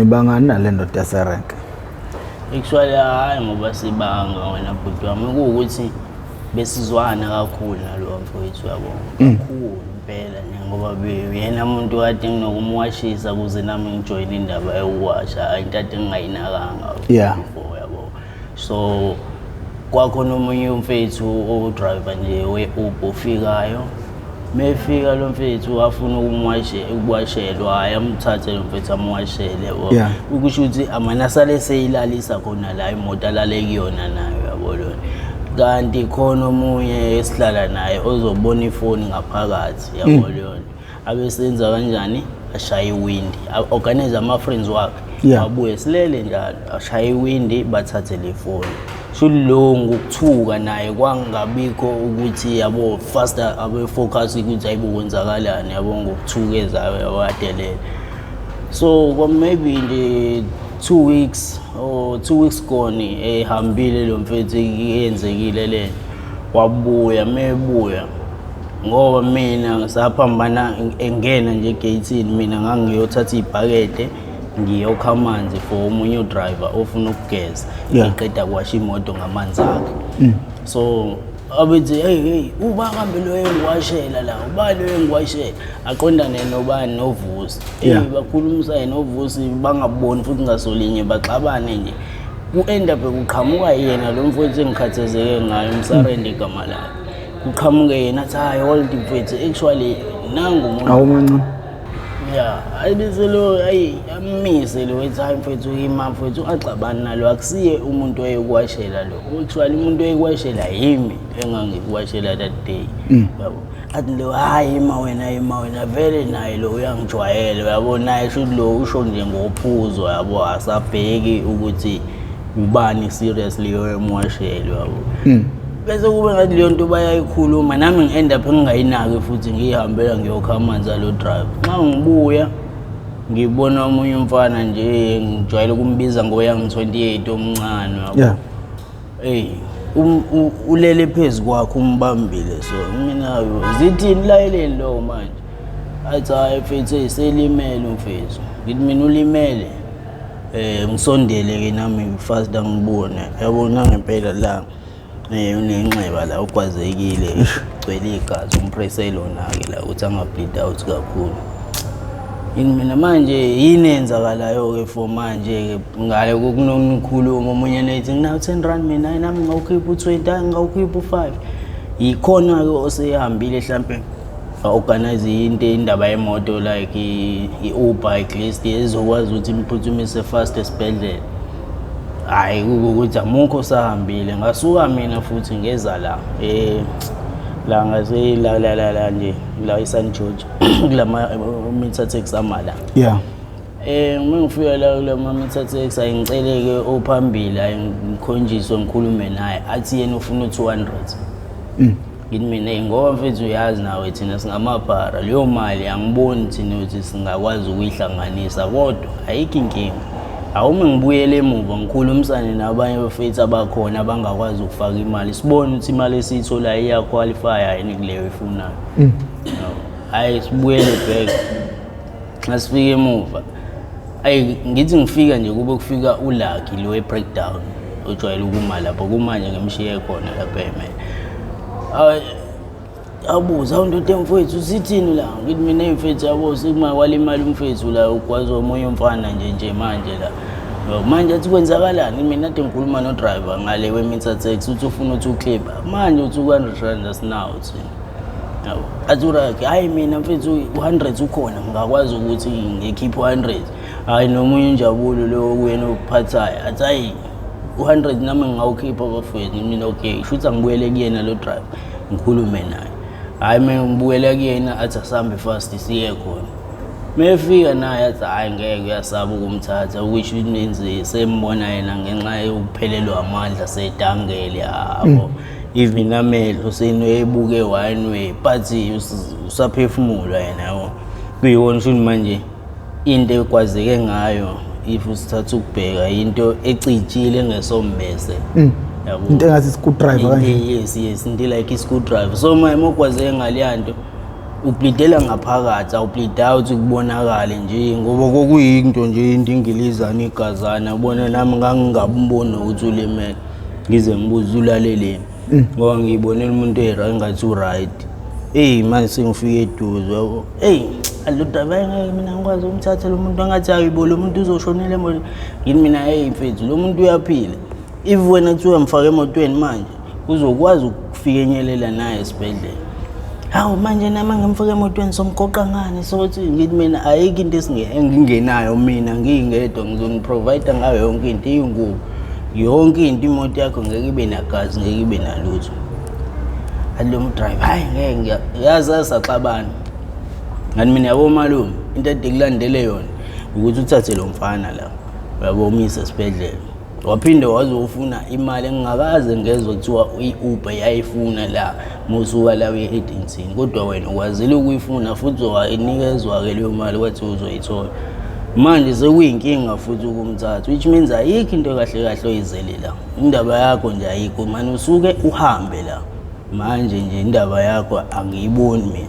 Nibangani nale ndoda yaserenke? Actually, hhayi, ngoba sibanga wena bhuti wami, kuwukuthi besizwana kakhulu nalowa mfowethu, yabo, kakhulu impela nje, ngoba yena umuntu kade nginokumwashisa ukuze nami ngijoyine indaba yokuwasha. Hhayi, into ade ngingayinakanga before, yabo. So kwakhona omunye umfethu o-driver nje we-Uber ofikayo. Mefika lo mfethu afuna ukuwashelwa, hhayi, amthathe lo mfethu amwashele, yabo. Ukusho ukuthi amane asale seyilalisa khona la imoto alale kuyona nayo, yabo lona. Kanti khona omunye esihlala naye ozobona ifoni ngaphakathi, yabo lona. Abesenza kanjani? Ashaye iwindi, organize ama-friends wakhe, abuye silele njalo, ashaye iwindi, bathathe le foni. Shuthi lo ngokuthuka naye kwangabikho ukuthi, yabo, faster abe focus ukuthi ayibo kwenzakalani, yabo, ngokuthuka ezayo, yabo, adelele. So kwa maybe nje 2 weeks or 2 weeks gone, ehambile lo mfethu, yenzekile lento, wabuya. Mebuya, ngoba mina ngisaphambana engena nje egeyithini, mina ngangiyothatha ibhakede ngiyokha amanzi for omunye udriver ofuna ukugeza, eqeda kuwasha imoto ngamanzi akhe. So abethi, "Hey, hey, uba kambe lo engiwashela la, uba lo engiwashela?" Aqondane nobani? NoVusi. Bakhulumisane noVusi, bangaboni futhi ngasolinye, baxabane nje. Ku-end up kuqhamuka yena lo mfowethu engikhathazeke ngayo, umsarende igama lakhe. Kuqhamuke yena athi, "Hayi, hold mfethu, actually nangu umuntu." Awumancane. Ya, hayi, bese lo, hayi, amise lo, ethi, "Hayi mfethu, ima mfethu, ungaxabani nalo, akusiye umuntu oyekuwashela lo. Actually umuntu oyekuwashela yimi engangikuwashela that day," yabo. Athi lo, "Hayi, ima wena, ima wena, vele naye lo uyangijwayela," uyabo. Naye shuthi lo usho nje ngophuzo, yabo, asabheki ukuthi ubani seriously oyemwashela, yabo. Bese kube ngathi leyo nto bayayikhuluma, nami ngi-end up ngingayinaki futhi, ngiyihambela ngiyokha amanzi alo driver. Nxa ngibuya ngibona omunye umfana nje ngijwayele ukumbiza ngoYoung 28 omncane, yabo. Ey, ulele phezu kwakho, umbambile. So mina zithini, layeleni lo manje? Athi, "Hayi mfethu, hey, selimele umfethu." Ngithi mina, "Ulimele?" Ngisondele ke nami fast, angibone, yabona ngempela la unenxeba la, ugwazekile, gcwele igazi. Umpresse lona-ke la ukuthi anga-bleed out kakhulu. Yini mina manje, yini eyenzakalayo-ke for manje-ke ngale kokunonikhuluma? Omunye nethi, "Nginawo R10 mina." "Hayi, nami ngawukhipha u-20." "Hayi, ngawukhipha u-5." Yikhona-ke osehambile hlampe organize into, indaba yemoto, like i-Uber at least ezokwazi ukuthi imphuthumise fast esibhedlela. Hhayi, kube ukuthi amukho osahambile. Ngasuka mina futhi ngeza la la ngase la la la la nje la eSan George, kulama meter taxi amala. Uma ngifika la kulama meter taxi, ayingiceleke ophambili, ayingikhonjiswe, ngikhulume naye, athi yena ufuna u-200. Ngithi mina, "Hey, ngoba mfethu uyazi nawe thina singamabhara, leyo mali angiboni thina ukuthi singakwazi ukuyihlanganisa, kodwa ayikho inkinga. Awume ngibuyele emuva ngikhulumisane nabanye bafethu abakhona abangakwazi ukufaka imali, sibone ukuthi imali esiyitholayo iya-qualify yini kuleyo efunayo." Yabo. Hhayi, sibuyele back. Xa sifika emuva, ayi, ngithi ngifika nje kube kufika uLucky lo we-breakdown ojwayele ukuma lapho kumanje, ngimshiye khona lapha emele. Ayi, abuza, "Awu ndoda mfowethu, sithini la?" Ngithi mina, "Mfethu, yabo, sekuma kwalimala umfethu la, ugwazi omunye umfana nje nje manje la." Yabo, manje athi, "Kwenzakalani?" Mina ade ngikhuluma no-driver ngale we-meter taxi, uthi ufuna ukuthi ukhipha manje, uthi u-R100 asinawo thina, yabo. Athi uRaki, "Hhayi, mina mfethu u-100 ukhona, ngingakwazi ukuthi ngikhiphe u-100." Hhayi, nomunye injabulo lo kuyena okuphathayo athi, "Hhayi, u-100 nami ngingawukhipha bafowethu." Mina, "Okay, shuthi angibuyele kuyena lo driver, ngikhulume naye." Hhayi, mina ngibuyele kuyena, athi asihambe fast siye khona. Mefika naye athi, "Hhayi, ngeke, uyasaba ukumthatha," which means sembona yena ngenxa yokuphelelwa amandla, sedangele, yabo, even amehlo senebuke one way, but usaphefumula yena, yabo. Kuyikona shuthi manje into ekwazeke ngayo, if usithatha ukubheka into ecijile engesommese, yabo. Into engathi screwdriver kanje. Yes, into like i-screwdriver. So manje uma ukwazeke ngaleya nto Ubleedela ngaphakathi, awubleed out kubonakale nje, ngoba kokuyinto nje indingilizana igazana. Ubona nami ngangingaboni ukuthi ulimele, ngize ngibuze ulaleleni, ngoba ngiyibonela umuntu engathi u-right. Eyi, manje sengifike eduze, yabo, eyi, alo driver, ngeke mina ngikwazi ukumthatha lo muntu, angathi ayibo, lo muntu uzoshonela emotweni. Yini mina, hey mfethu, lo muntu uyaphila. If wena kuthiwa mfake emotweni manje, uzokwazi ukufikenyelela naye esibhedlela. Hawu, manje nami ngimfake emotweni, somgoqa ngani? Sokuthi ngithi mina ayikho into engingenayo mina ngingedwa, ngizoniprovide ngayo yonke into, iy'ngubo, yonke into. Imoto yakho ngeke ibe nagazi, ngeke ibe nalutho. Athi lo driver, hayi ngeke, yazi asaxabana. Ngathi mina, yabo malume, into ade kulandele yona ukuthi uthathe lo mfana la, uyabo, umyise esibhedlela. Waphinde wazofuna imali engingakaze ngezwe kuthiwa i-Uber yayifuna la musuka la uye e-Addington, kodwa wena ukwazile ukuyifuna futhi wayinikezwa-ke leyo mali, kwathi uzoyithola. Manje sekuyinkinga futhi ukumthatha, which means ayikho into kahle kahle oyizele la, indaba yakho nje ayikho. Mane usuke uhambe la manje nje, indaba yakho angiyiboni mina,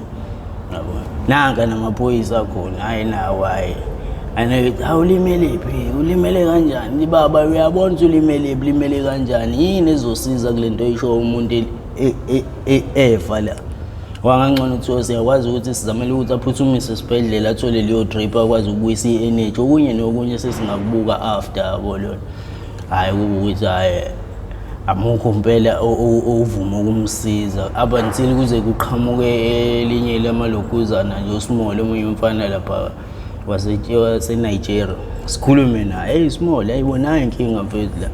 yabo. Nanka namaphoyisa akhona, hayi nawo, hayi ane, awulimele phi, ulimele kanjani baba? Uyabona ukuthi ulimele phi, ulimele kanjani? Yini ezosiza kule nto oyisho umuntu efa la? Wangangcono kuthiwa siyakwazi ukuthi sizamele ukuthi aphuthumise esibhedlela, athole leyo drip, akwazi ukubuyisa i-energy, okunye nokunye sesingakubuka after, yabo lona. Hhayi, kube ukuthi hhayi, amukho impela ovuma ukumsiza up until kuze kuqhamuke elinye lamalokuzana nje, uSmall, omunye umfana lapha wase-Nigeria. Sikhulume naye, hey Small, ayibonayo inkinga mfethu la.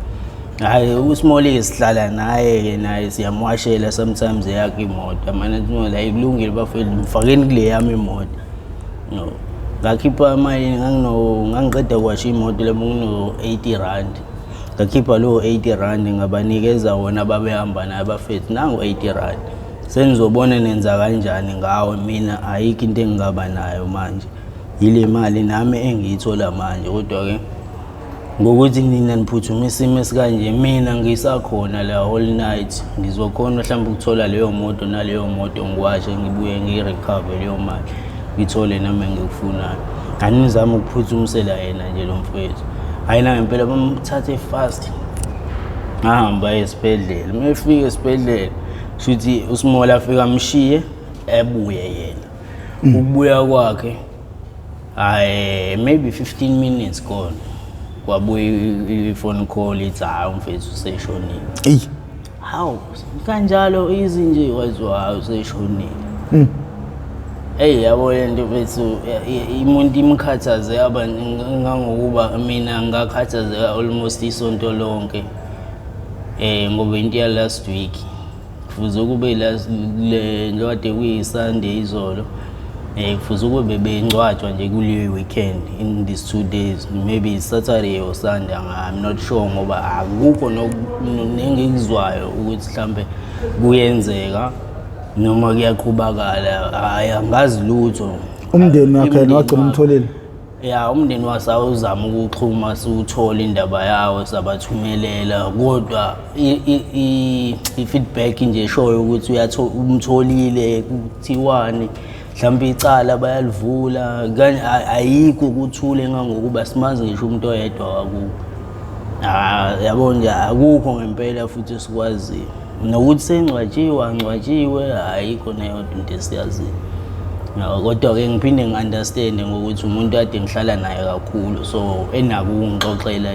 Hhayi, uSmall-ke sihlala naye-ke, naye siyamwashela sometimes eyakhe imoto. Amane Small, hayi kulungile bafethu, mfakeni kule yami imoto. No, ngakhipha imali, ngangiqeda kuwasha imoto lapho ngino-R80. Ngakhipha lowo R80, ngabanikeza wona ababehamba naye, bafethu, nangu R80, senizobona nenza kanjani ngawo. Mina ayikho into engingaba nayo manje, yile mali nami engiyithola manje, kodwa-ke ngokuthi nina niphuthuma isimo esikanje, mina ngisakhona la all night, ngizokhona mhlawumbe ukuthola leyo moto naleyo moto, ngiwashe, ngibuye ngiyi-recover leyo mali, ngithole nami engikufunayo. Anizame ukuphuthumisela yena nje lo mfowethu. Hhayi, nangempela bamthathe fast, ngahamba esibhedlela. Uma efika esibhedlela, shuthi uSmall afika amshiye, ebuye yena. Ukubuya kwakhe, hayi, maybe 15 minutes gone, kwabuya i-phone call ithi hhayi, umfethu useshonile. Eyi. Hawu, kanjalo, easy nje, waziwa, hawu, useshonile. Eyi, yabo le nto mfethu, umuntu imkhathaze aba ngangokuba mina ngakhathazeka almost isonto lonke, ngoba into ya last week kufuze kube last le njengoba kuyi-Sunday izolo, kufuze kube bengcwatshwa nje kuleyo weekend, in these 2 days, maybe Saturday or Sunday, I'm not sure, ngoba akukho nengikuzwayo ukuthi mhlambe kuyenzeka noma kuyaqhubakala. Hayi, angazi lutho. Umndeni wakhe Umndeni wagcina wakhe. Umtholile? Ya, umndeni wasawuzama ukuxhuma, siwuthole indaba yawo, sabathumelela, kodwa i-feedback nje eshoyo ukuthi umtholile, kuthiwani, mhlawumbe icala bayalivula, ayikho, ukuthule ngangokuba simazi ngisho umuntu oyedwa wakubo. Ah, yabo nje, akukho ngempela futhi esikwaziyo nokuthi sengcwatshiwe, angcwatshiwe, ayikho neyodwa into esiyaziyo. No, kodwa-ke ngiphinde ngi-understande ngokuthi umuntu kade ngihlala naye kakhulu, so enako ukungixoxela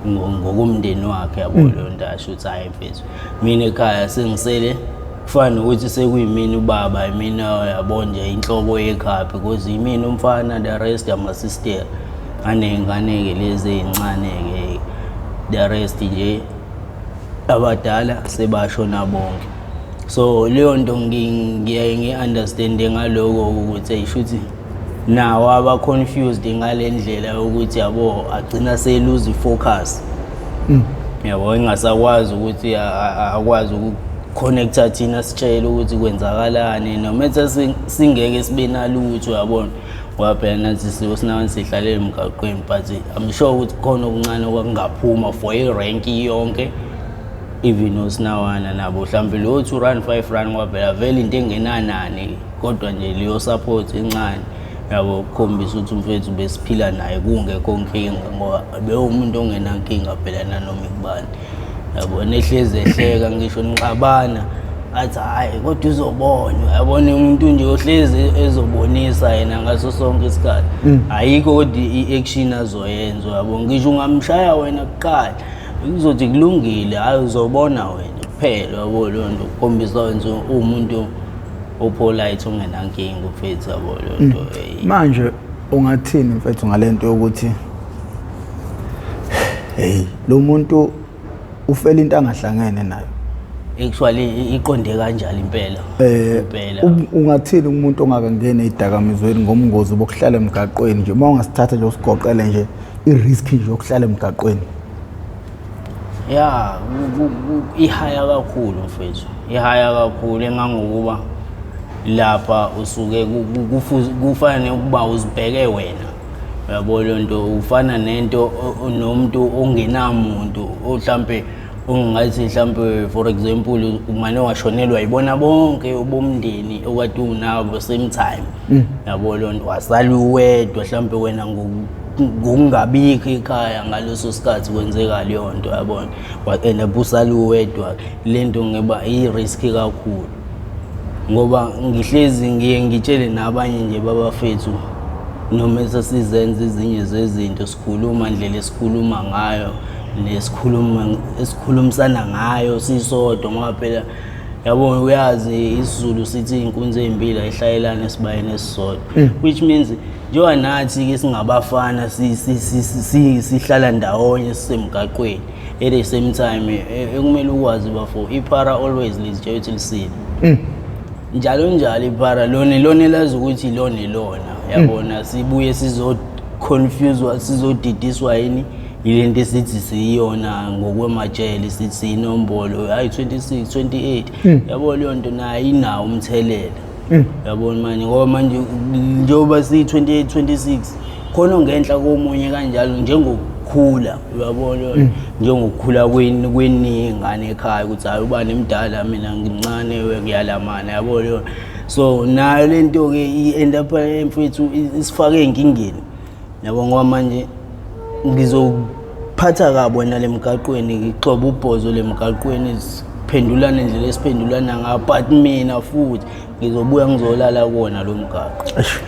ngokomndeni wakhe, yabo, leyo nto asho ukuthi hhayi mfethu, mina ekhaya sengisele kufana nokuthi sekuyimina ubaba, yimina, yabo nje, inhloko yekhaya, because yimina umfana, the rest ama-sister aney'ngane-ke lezi ey'ncane-ke, the rest nje abadala sebashona bonke. So leyo nto ngiyaye ngi-understande ngaloko ukuthi ayisho ukuthi nawo aba-confused ngale ndlela yokuthi, yabo, agcina seluze i-focus, yabo, engasakwazi ukuthi akwazi ukuconnecta thina, sitshele ukuthi kwenzakalani, noma ethe singeke sibe nalutho, yabona, ngoba phela nathi sinawe sihlalele emgaqweni, but I'm sure ukuthi khona okuncane okwakungaphuma for irenki yonke. Even osinawana nabo mhlawumbe lo 2 rand 5 rand, ngoba phela vele into engenanani, kodwa nje leyo support encane yabo ukukhombisa ukuthi umfethu besiphila naye kungekho nkinga, ngoba bewumuntu ongenankinga phela nanoma ikubani, yabo, nehlezi ehleka ngisho nixabana athi hhayi kodwa uzobona, yabona, umuntu nje ohlezi ezobonisa yena ngaso sonke isikhathi. Ayikho kodwa i-action azoyenza, yabo, ngisho ungamshaya wena kuqala kuzothi kulungile, hhayi uzobona wena kuphela, yabo. Leyo nto kukhombisa wenza uwumuntu o-polite ongenankinga mfethu, yabo, leyo nto. Manje ungathini mfethu ngalento yokuthi hey, lo muntu ufela into angahlangene nayo? Actually iqonde kanjalo impela. Impela. Ungathini umuntu ongakangeni ey'dakamizweni ngomngozi bokuhlala emgaqweni nje, uma ungasithatha nje usigoqele nje i-risk nje yokuhlala emgaqweni? Ya, ihaya kakhulu mfethu, ihaya kakhulu engangokuba lapha usuke kufana nekuba uzibheke wena, uyabo, leyo nto ufana nento nomuntu ongenamuntu, mhlampe ongathi mhlampe for example umane washonelwa yibona bonke bomndeni okade unabo same time, yabo, leyo nto wasala uwedwa, mhlampe wena ngokungabikho ekhaya ngaleso sikhathi kwenzeka leyo nto, yabona, and usale uwedwa. Le nto ngeba i-risk kakhulu, ngoba ngihlezi ngiye ngitshele nabanye nje babafethu noma esesizenza ezinye zezinto, sikhuluma ndlela esikhuluma ngayo nesikhuluma esikhulumisana ngayo sisodwa, ngoba phela yabo uyazi isiZulu sithi iy'nkunzi ey'mbili ayihlayelane esibayeni esisodwa, which means njengoba nathi-ke singabafana sihlala ndawonye sisemgaqweni at the same time, ekumele ukwazi bafo iphara always lizitshela ukuthi lisile njalo njalo, iphara lona lona elazi ukuthi ilona ilona, yabona, sibuye sizo-confuse, sizodidiswa yini yile nto esithi siyiyona ngokwemajele, sithi siyinombolo hayi 26 28, yabo, leyo nto nayo inawo umthelela, yabona manje, ngoba manje njengoba siyi-28 26 khona ongenhla komunye kanjalo, njengokukhula, uyabona, njengokukhula kweningane ekhaya ukuthi hayi ubani emdala mina ngimncane kuyalamana, yabo leyo. So nayo le nto-ke i-end up mfethu isifake ey'nkingeni, yabo, ngoba manje ngizophatha kabi wena le mgaqweni, ngixoba ubhozo le mgaqweni, siphendulane indlela esiphendulana ngayo, but mina futhi ngizobuya ngizolala kuwona lo mgaqo.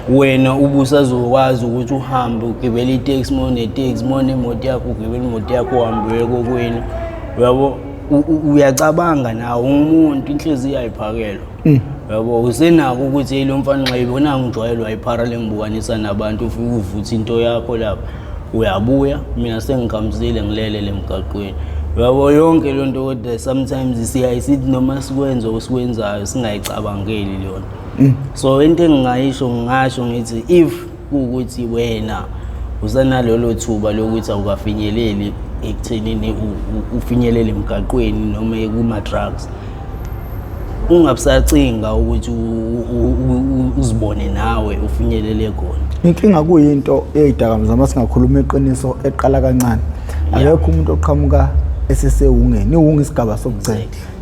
Wena ubusazokwazi ukuthi uhambe ugibele iteksi uma uneteksi, uma unemoto yakho ugibele imoto yakho uhambe uye kokwenu, uyabo. Uyacabanga nawe umuntu inhliziyo ayiphakelwa, yabo, usenako ukuthi hey lo mfana nxa ibona ngijwayelwa iphara lengibukanisa nabantu, ufike uvutha into yakho lapha uyabuya, mina sengikhamisile ngilele le mgaqweni, uyabo, yonke leyo nto. Kodwa sometimes siyaye sithi noma sikwenza osikwenzayo singayicabangeli leyo nto. So into engingayisho, ngingasho ngithi if kuwukuthi wena usanalolo thuba lokuthi awukafinyeleli ekuthenini ufinyelele emgaqweni noma kuma-drugs, ungabusacinga ukuthi uzibone nawe ufinyelele khona. Inkinga kuyinto ey'dakamizwa, uma singakhuluma iqiniso, eqala kancane. Akekho umuntu oqhamuka esesewungeni, iwunga isigaba sokugcina.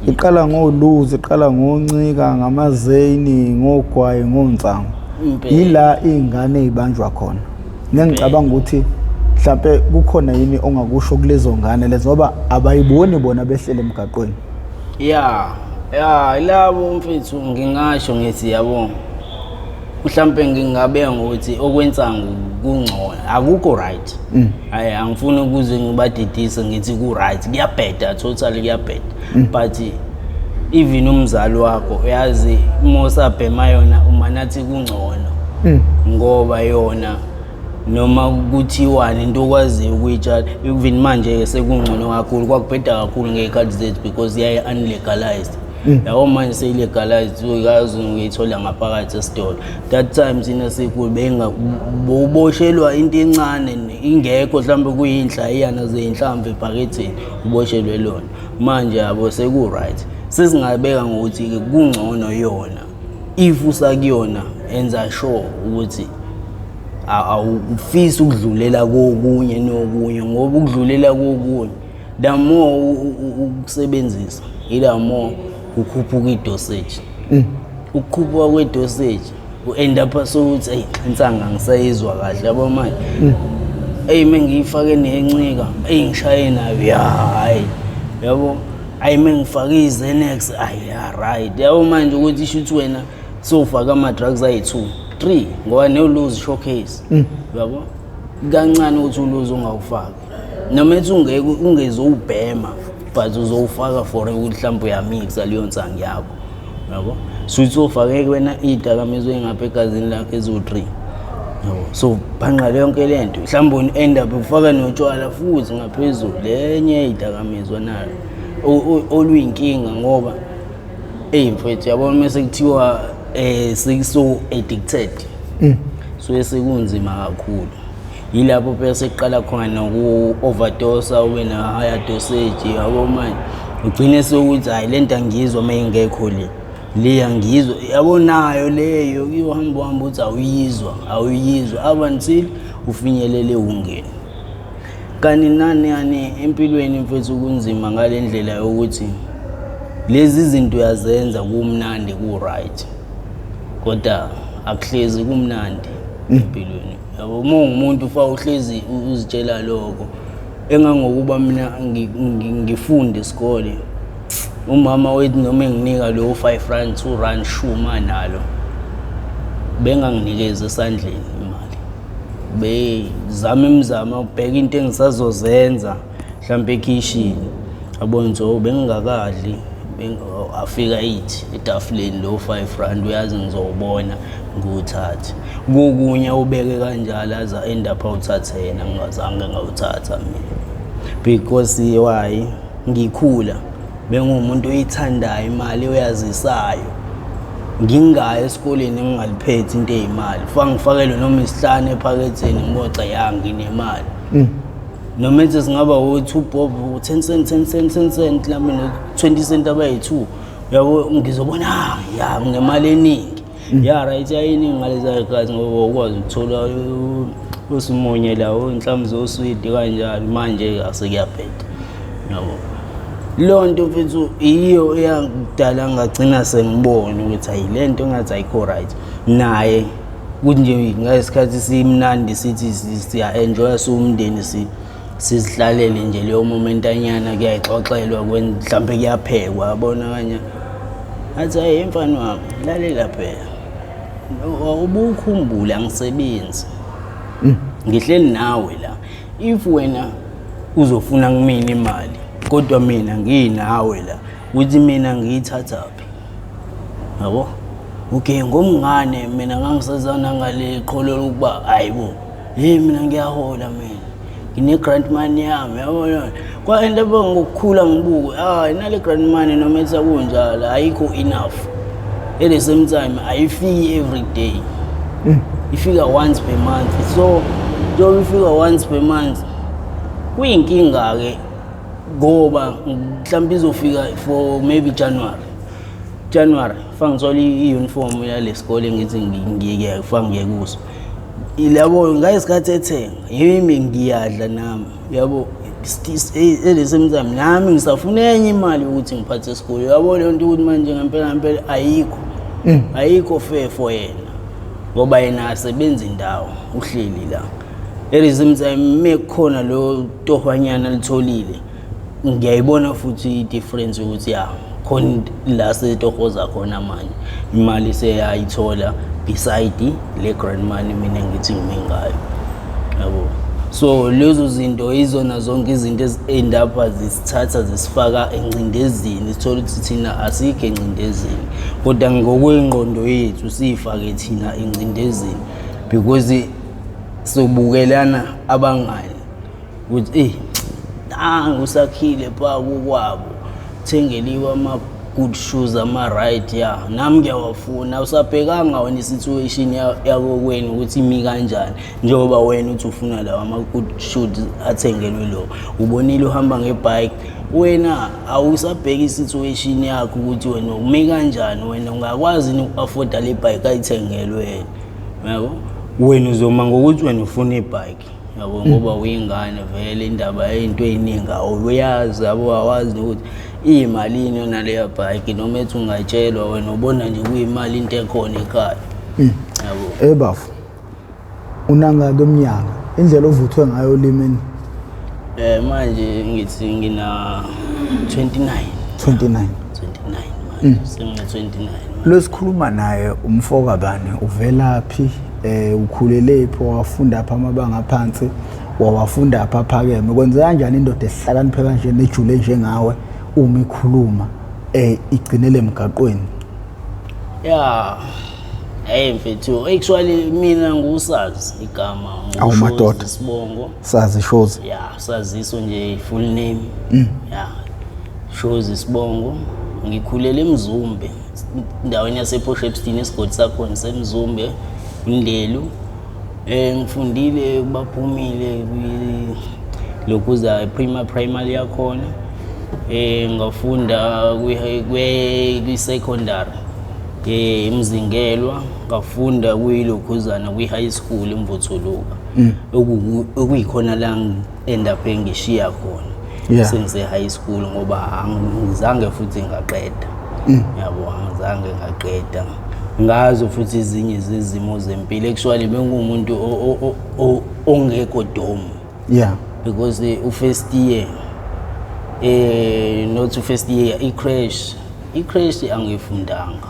Iqala ngoluzi, iqala ngoncika ngamazeyini, ngogwayi, ngonsangu. Yila iy'ngane ey'banjwa khona. Nengicabanga ukuthi mhlampe kukhona yini ongakusho kulezo ngane lezo, ngoba abayiboni bona behlele emgaqweni? Ya, labo mfethu ngingasho ngithi yabo mhlampe ngingabeka ngokuthi okwensangu kungcono, akukho right. Hayi, angifuni ukuze ngibadidise ngithi ku-right, kuyabheda, totally kuyabheda, but even umzali wakho uyazi uma usabhema yona umanathi kungcono, ngoba yona noma kuthiwani into okwaziyo ukuyitshala. Even manje-ke sekungcono kakhulu, kwakubheda kakhulu ngey'khathi zethu because yayi-unlegalized, yabo. Manje seyi-legalized, uyazi uyithola ngaphakathi esitolo. That time thina sikhulu bowuboshelwa into encane ingekho, mhlawumbe kuyinhlayiyana zey'nhlamvu ebhaketheni, uboshelwe lona. Manje yabo seku-right, sesingabeka ngokuthi-ke kungcono yona. If usakuyona, enza sure ukuthi awufisi ukudlulela kokunye nokunye, ngoba ukudlulela kokunye The more ukusebenzisa, ila more kukhuphuka i-dosage. Ukukhuphuka kwe-dosage, u-end up sokuthi eyi, insanga ngisayizwa kahle, yabo manje. Eyi, mengiyifake nencika, eyi, ngishaye nayo, ya, hayi, yabo, ayi, mengifake i-Xanax, ayi, ya, right, yabo manje ukuthi isho ukuthi wena sowufake ama-drugs ayi-two, three, ngoba ne-loose showcase, yabo, kancane ukuthi u-loose ungawufaki, noma ethi ungeke ungezowubhema, but uzowufaka for ukuthi mhlawumbe uyamixa leyo nsangu yakho, yabo. So uthi ufake wena iy'dakamizwa ey'ngapha egazini lakho eziwu-three, yabo. So bhanqa yonke le nto, mhlawumbe end up ufaka notshwala futhi ngaphezulu, lenye ey'dakamizwa nayo oluyinkinga, ngoba eyi mfethu, yabona, mase kuthiwa sekuso addicted, so sekunzima kakhulu. Yilapho phela sekuqala khona noku-overdose, ube na-higher dosage, yabo. Manje ugcine sewukuthi hayi, le nto angiyizwa uma ingekho, le le angiyizwa, yabo. Nayo leyo kuyohamba uhamba uthi awuyizwa, awuyizwa up until ufinyelele ewungeni. Kanti nani yani empilweni mfethu, kunzima ngale ndlela yokuthi lezi zinto uyazenza kumnandi, ku-right, kodwa akuhlezi kumnandi empilweni, yabo. Uma ungumuntu ufa uhlezi uzitshela lokho, engangokuba mina ngifunde isikole, umama wethu noma enginika lo 5 rand, 2 rand, shuma nalo, benganginikeza esandleni imali, bezama imizamo ukubheka into engisazozenza mhlawumbe ekhishini, abone ukuthi oh, bengingakadli, afika 8 etafuleni lo 5 rand, uyazi ngizowubona, ngiwuthathe. Kokunye ubeke kanjalo aze end up awuthathe yena, ngingazange ngawuthatha mina, because why? Ngikhula bengumuntu oyithandayo imali, oyazisayo. Ngingayi esikoleni ngingaliphethe into eyimali, faka ngifakele noma isihlanu ephaketheni, ngiboca ya, nginemali, noma ethi singaba u-two bob, 10 cent, 10 cent, 10 cent, mhlawumbe no-20 cent abayi-two, yabo, ngizobona, ah, ya, nginemali eningi, ya, right, yayiningi ngaleza y'khathi, ngoba ukwazi ukuthola usimunye la, inhlamvu zoswidi kanjalo. Manje asekuyabheda, yabo. Leyo nto mfethu iyo eyangidala ngagcina sengibona ukuthi ayi, le nto engathi ayikho right. Naye kuthi nje ngesikhathi simnandi, sithi siya-enjoya siwumndeni, sizihlalele nje leyo momentanyana, kuyayixoxelwa, mhlampe kuyaphekwa, yabona kanye, athi hayi mfana wami, lalela phela, ubukhumbule angisebenzi, ngihleli nawe la. If wena uzofuna kumina imali, kodwa mina nginawe la, ukuthi mina ngiyithathaphi, yabo? Okay, ngomngane mina ngangisazana ngale qholo lokuba hayibo, hey, mina ngiyahola, mina ngine-grant money yami, yabona. Kwa-end up ngokukhula ngibuke, hayi, nale grant money noma ethi kunjalo ayikho enough, at the same time ayifiki every day, ifika once per month. So njengoba ifika once per month, kuyinkinga-ke, ngoba mhlawumbe izofika for maybe January. January fa ngithola i-uniform yale sikole, ngithi ngiyeke fa ngiye kuso, yabo, ngayisikhathi ethenga yimi ngiyadla nami, yabo. At the same time nami ngisafuna enye imali yokuthi ngiphathe isikole, yabo. Leyo nto ukuthi manje ngempela ngempela ayikho, ayikho fair for yena, ngoba yena asebenza indawo, uhleli la. At the same time mekukhona lo tohwanyana litholile, ngiyayibona futhi i-difference ukuthi ya, khona la setohoza khona manje, imali seyayithola beside le grant money mina ngithi ngime ngayo, yabo. So lezo zinto izona zonke izinto ezi-end up zisithatha zisifaka engcindezini, sithole ukuthi thina asikho engcindezini, kodwa ngokwengqondo yethu siyifake thina engcindezini, because sobukelana abangani ukuthi eh, nangu usakhile pha kokwabo, thengeliwe ama-good shoes, ama-right, ya, nami ngiyawafuna. Awusabhekanga wena i-situation yakokwenu ukuthi imi kanjani, njengoba wena uthi ufuna lawa ama-good shoes athengelwe lo, ubonile uhamba ngebhike. Wena awusabheki i-situation yakho ukuthi wena umi kanjani, wena ungakwazi yini uku-afforda le bhike ayithengelwe yena, yabo. Wena uzoma ngokuthi wena ufuna ibhike. Yabo, ngoba uyingane vele, indaba yey'nto ey'ningi awuyazi, yabo, awazi nokuthi iyimalini yona leya bhayiki, noma ethi ungatshelwa wena ubona nje kuyimali into ekhona ekhaya, yabo. Bafo, unangaki eminyaka, indlela ovuthwe ngayo olimini? Manje ngithi ngina 29. 29. 29 manje, sengina 29 manje. Lesikhuluma naye umfoka bani, uvelaphi, ukhulelephi, wafunda pha amabanga aphansi, wawafunda pha aphakeme, kwenze kanjani indoda esihlakaniphe kanje nejule njengawe uma ikhuluma igcinele emgaqweni? Ya, hey mfethu, actually mina ngusazi igama. Awu, madoda. Sibongo. Sazi Shozi. Ya, saziso nje, full name. Ya, Shozi isibongo. Ngikhulele eMzumbe, endaweni yasePort Shepstone, esigodi sakhona seMzumbe, uNdelu. Ngifundile baphumile kwi lokhuza primary yakhona. Ngafunda kwi secondary eMzingelwa, ngafunda kuyilokhuzana kwi high school eMvuthuluka. Okuyikhona la end up engishiya khona. Sengise high school ngoba angizange futhi ngaqeda. Yabo, angizange ngaqeda. Ngazo futhi ezinye zezimo zempilo, actually bengumuntu ongekho dom. Because u-first year, not u-first year, i-creche angiyifundanga.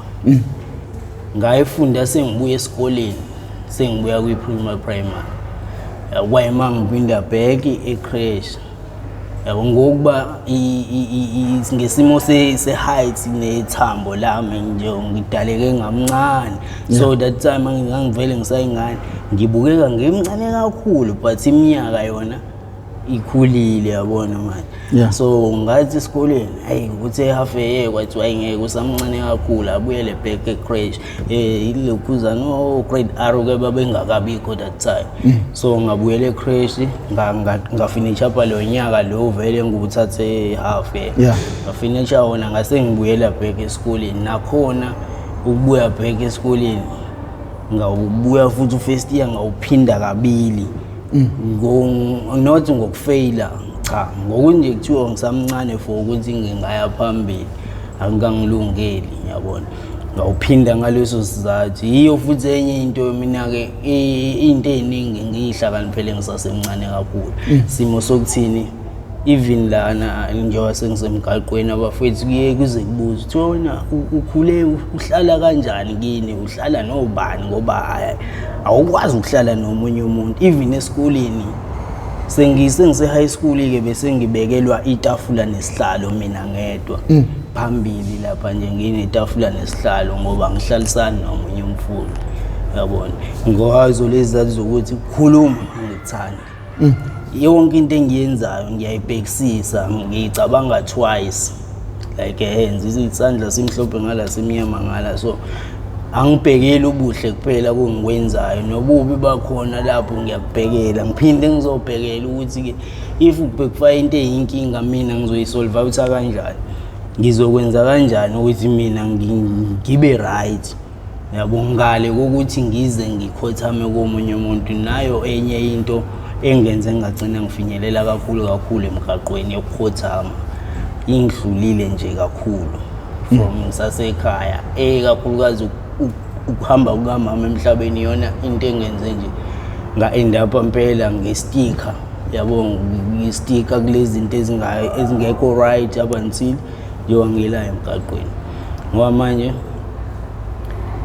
Ngayifunda sengibuya esikoleni, sengibuya kwi-primary primary. Kwayima ngiphinda back e-creche. Yabo, ngokuba ngesimo se-height nethambo lami nje ngidaleke ngamncane, so that time ngangivele ngisayingane, ngibukeka ngimncane kakhulu, but iminyaka yona ikhulile, yabona manje. So ngathi esikoleni, hayi, nguthe half a year kwathiwa ayingeke, usamncane kakhulu, abuyele back e-creche, ilokhuzana no grade R ke babengakabikho that time. So ngabuyela e-creche, ngafinisha apha lo nyaka lo vele ngiwuthathe half year. Ngafinisha wona, ngase ngibuyela back esikoleni. Nakhona ukubuya back esikoleni, ngawubuya futhi u-first year ngawuphinda kabili. Not ngokufeyila, cha, ngokunje kuthiwa ngisamncane for ukuthi ngingaya phambili, angikangilungeli, ngiyabona. Ngawuphinda ngaleso sizathu. Yiyo futhi enye into mina-ke, into ey'ningi ngiyihlakaniphele ngisasemncane kakhulu. Simo sokuthini, even lana njengoba sengisemgaqweni, abafowethu kuye kuze kubuze kuthiwa wena ukhule uhlala kanjani kini, uhlala nobani, ngoba hhayi, awukwazi ukuhlala nomunye umuntu. Even esikoleni, sengise-high school-ke, bese ngibekelwa itafula nesihlalo mina ngedwa phambili lapha nje, nginetafula nesihlalo ngoba ngihlalisani nomunye umfundi, yabona, ngazo lezi zizathu zokuthi khuluma ngikuthanda. Yonke into engiyenzayo ngiyayibhekisisa, ngiyicabanga twice, like hands, isandla simhlophe ngala, simnyama ngala, so angibhekeli ubuhle kuphela kongikwenzayo, nobubi bakhona lapho ngiyakubhekela, ngiphinde ngizobhekela ukuthi-ke if bekufaka into eyinkinga mina ngizoyisolva ukuthi kanjani, ngizokwenza kanjani ukuthi mina ngibe right, yabo, ngale kokuthi ngize ngikhothame komunye umuntu. Nayo enye into engenze ngagcina ngifinyelela kakhulu kakhulu emgaqweni yokukhothama, ingidlulile nje kakhulu from ngisasekhaya, ekakhulukazi ukuhamba kukamama emhlabeni, iyona into engenze nje nga-end up impela ngestika, yabo, ngistika kulezi zinto ezingekho right up until njengoba ngila emgaqweni. Ngoba manje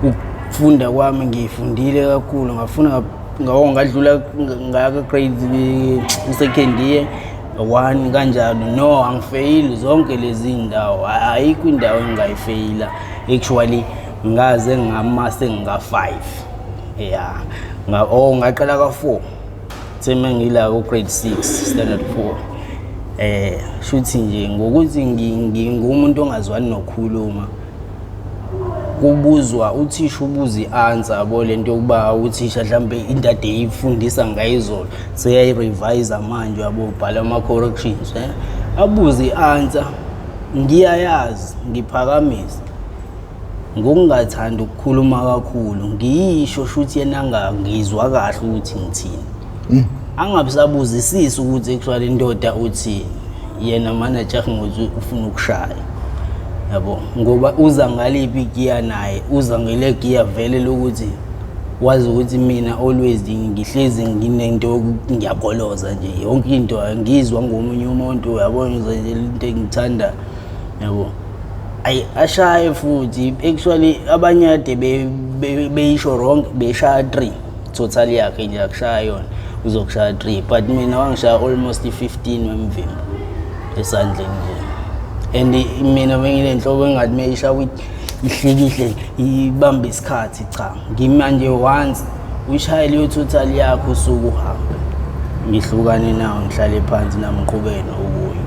ukufunda kwami ngiyifundile kakhulu, ngafuna ngawo, ngadlula ngaya ka-grade second year one kanjalo. No, angifeyili zonke lezi ndawo, ayikho indawo engingayifeyila actually. Ngaze ngama senginga-five, ya, oh, ngaqala ka-four, seme ngila ku-grade six, standard four. Shuthi nje ngokuthi ngingumuntu ongazwani nokukhuluma, kubuzwa uthisha ubuza i-answer, yabo, lento yokuba uthisha mhlambe into ade eyifundisa ngayizolo seyayirevise manje, yabo, ubhala ama-corrections, abuze i-answer, ngiyayazi, ngiphakamise ngokungathandi ukukhuluma kakhulu, ngiyisho shuthi yena angangizwa kahle ukuthi ngithini. Angabisabuzisisi ukuthi actually indoda uthini. Yena manje ajahe ngokuthi ufuna ukushaya. Yabo, ngoba uza ngaliphi igiya naye, uza ngele giya vele lokuthi wazi ukuthi mina always ngihlezi nginento yokuthi ngiyagoloza nje yonke into angizwa ngomunye umuntu, uyabona nje into engithanda, yabo. Ayi ashaye futhi actually abanye kade beyisho wrong, beshaya 3 total yakhe nje akushaya yona, uzokushaya 3, but mina wangishaya almost 15 wemvimbo esandleni nje. And mina benginenhlobo engathi meyishaya ihlikihle ibambe isikhathi, cha ngimanje once ushaye leyo total yakho usuke uhambe, ngihlukane nawo, ngihlale phansi nami ngiqhubeke nokunye.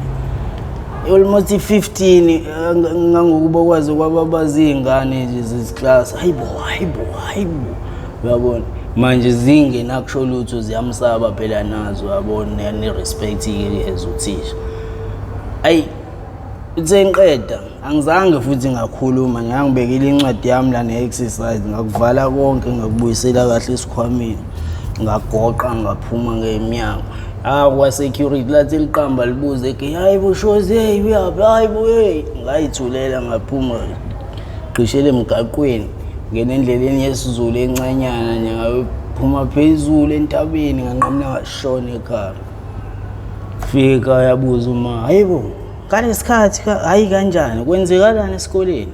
Almost 15 ngangokuba kwaze kwababaza iy'ngane nje zesiklasi, hayibo hayibo hayibo, uyabona manje zingenakusho lutho, ziyamsaba phela nazo, uyabona, ne-respect-ke as uthisha. Ayi uthe ngiqeda angizange futhi ngakhuluma, ngangibekile incwadi yami la ne-exercise, ngakuvala konke, ngakubuyisela kahle esikhwameni, ngagoqa ngaphuma ngemnyango. Ah, kwa-security lathi liqamba libuze ke, hayi bo Shozi, hey uyaphi, hayi bo hey, ngayithulela ngaphuma gqishele emgaqweni, ngena endleleni yesiZulu encanyana nje, ngaphuma phezulu entabeni, nganqamula ngashona ekhaya. Fika yabuza uma, hayibo ngalesikhathi hayi kanjani, kwenzekalani esikoleni?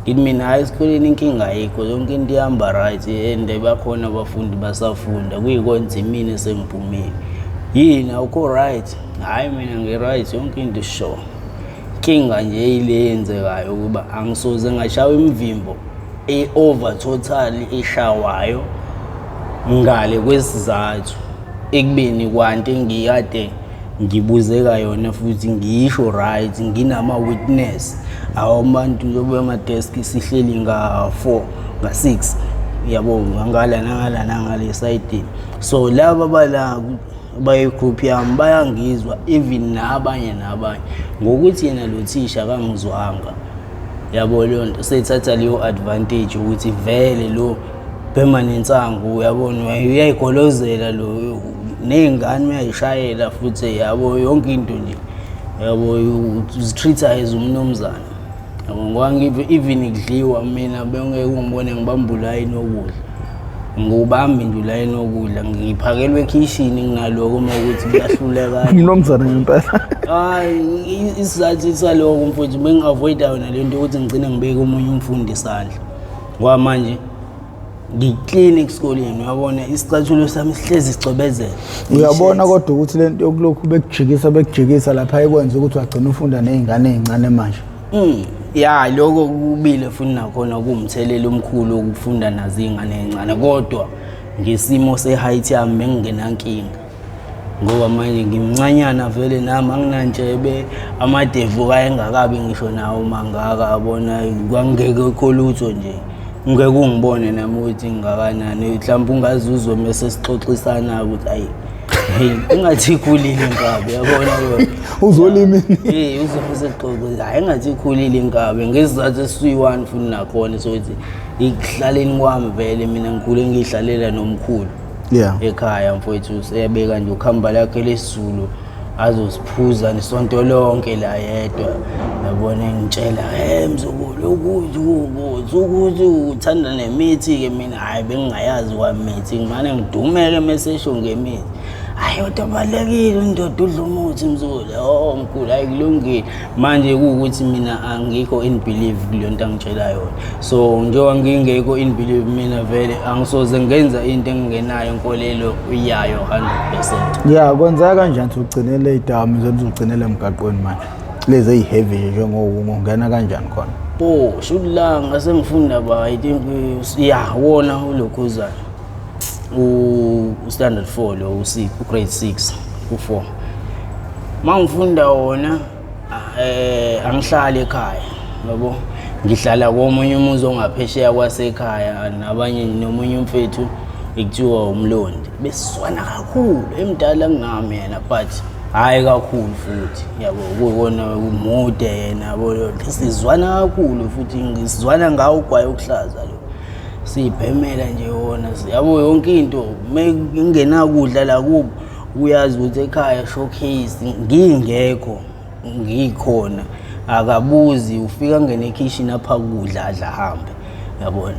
Ngithi mina hhayi esikoleni inkinga ayikho, yonke into ihamba right and bakhona abafundi basafunda, kuyikonza imina esengiphumile. Yini awukho right? Hhayi mina ngi-right, yonke into sure. Inkinga nje ile eyenzekayo ukuba angisoze ngashawa imivimbo e-over total eshawayo ngale kwesizathu ekubeni kwanto engikade ngibuzeka yona futhi ngiyisho right, nginama-witness awabantu njengoba emadeski sihleli nga-4 nga-6, yabo, ngala nangala nangale esayidini. So laba bala bayi-group yami bayangizwa, even nabanye nabanye, ngokuthi yena lo thisha akangizwanga, yabo. Leyo nto seyithatha leyo advantage ukuthi vele lo bhema nensangu, uyabona, uyayigolozela lo, ney'ngane uyayishayela futhi, yabo, yonke into nje, yabo, uzi-treat-a as umnumzane, yabo. Ngoba even kudliwa mina bengeke ungibone ngibamba ulayini wokudla, ngiwubambi nje ulayini wokudla, ngiphakelwe ekhishini nginaloko uma ukuthi kuyahluleka. Umnumzane ngempela. Hayi, isizathu saloko mfowethu, bengi-avoid-a yona le nto yokuthi ngigcine ngibeke omunye umfundi isandla, ngoba manje ngi-clean esikoleni, uyabona, isicathulo sami sihlezi sicwebezela. Uyabona kodwa ukuthi lento yokulokhu bekujikisa bekujikisa lapha ikwenza ukuthi wagcina ufunda ney'ngane ey'ncane manje. Ya, lokho kubile futhi nakhona kuwumthelela omkhulu ukufunda nazo iy'ngane ey'ncane, kodwa ngesimo se-height yami bengingenankinga, ngoba manje ngimncanyana vele nami, anginantshebe, amadevu kayengakabi ngisho nawo mangaka, yabona, kwangeke kho lutho nje, ngeke ungibone nami ukuthi ngingakanani. Mhlawumbe ungazuzwe mese sixoxisana ukuthi ayi hey, engathi ikhulile inkabi, yabona yona. Uzolimini. Eh, uzobe sexoxa, hayi engathi ikhulile inkabi, ngesizathu esiyi-one futhi nakhona sokuthi ekuhlaleni kwami vele mina ngikhule ngiyihlalela nomkhulu ekhaya mfowethu, seyabeka nje ukhamba lakhe lesiZulu azosiphuza nesonto lonke la yedwa, yabona, engitshela hey mzukulu ukuthi ukuthi ukuthi uthanda nemithi-ke. Mina hhayi bengingayazi kwamithi, ngimane ngidumeke mesesho ngemithi, hhayi kodwa balulekile indoda udla umuthi mzukulu. Oh mkhulu, hhayi kulungile. Manje kuwukuthi mina angikho in belief kuleyo nto angitshela yona, so njengoba ngingekho in belief mina vele angisoze ngenza into engingenayo inkolelo yayo 100%. Ya, kwenzeka kanjani ukuthi ugcinele iy'dakamizwa, uzugcinele emgaqweni manje lezi eyi-heavy nje njengowungu, ungena kanjani khona? Oh, shuthi la ngase ngifunda ba, I think ya wona ulokhuzana u-standard 4 lo, u-6, u-grade 6 u-4 mangifunda wona, angihlali ekhaya, yabo, ngihlala komunye umuzi ongaphesheya kwasekhaya nabanye nomunye umfethu ekuthiwa uMlondi, besizwana kakhulu, emdala kunami yena but hhayi kakhulu futhi, yabo, kuyikona umude yena, yabo, sizwana kakhulu futhi sizwana ngawo ugwayi okuhlaza lo. Siyibhemela nje wona, yabo yonke into. Mengingenakudla la kubo, uyazi ukuthi ekhaya showcase ngingekho, ngikhona, akabuzi, ufika ngene ekhishini apha kudla, adla, hambe, yabona.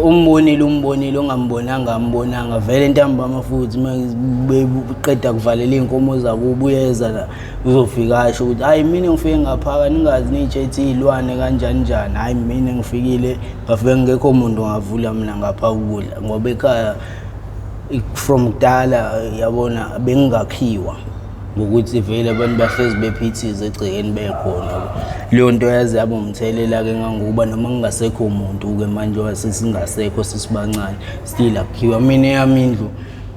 Umbonile, umbonile, ongambonanga ambonanga. Vele ntambama futhi uma beqeda kuvalela iy'nkomo zakubo, uyeza la, uzofika asho ukuthi hayi, mina ngifike ngaphaka ningazi niy'tshethi iy'lwane kanjani njani. Hhayi, mina ngifikile ngafike ngekho muntu, ngavula mina ngapha ukudla, ngoba ekhaya from kudala, yabona, bengingakhiwa ngokuthi vele abantu bahlezi bephithiza egcekeni bekhona. Leyo nto yaze yaba umthelela-ke, ngangokuba noma kungasekho muntu-ke manje, sesingasekho sisibancane, still akukhiwa. Mina eyami indlu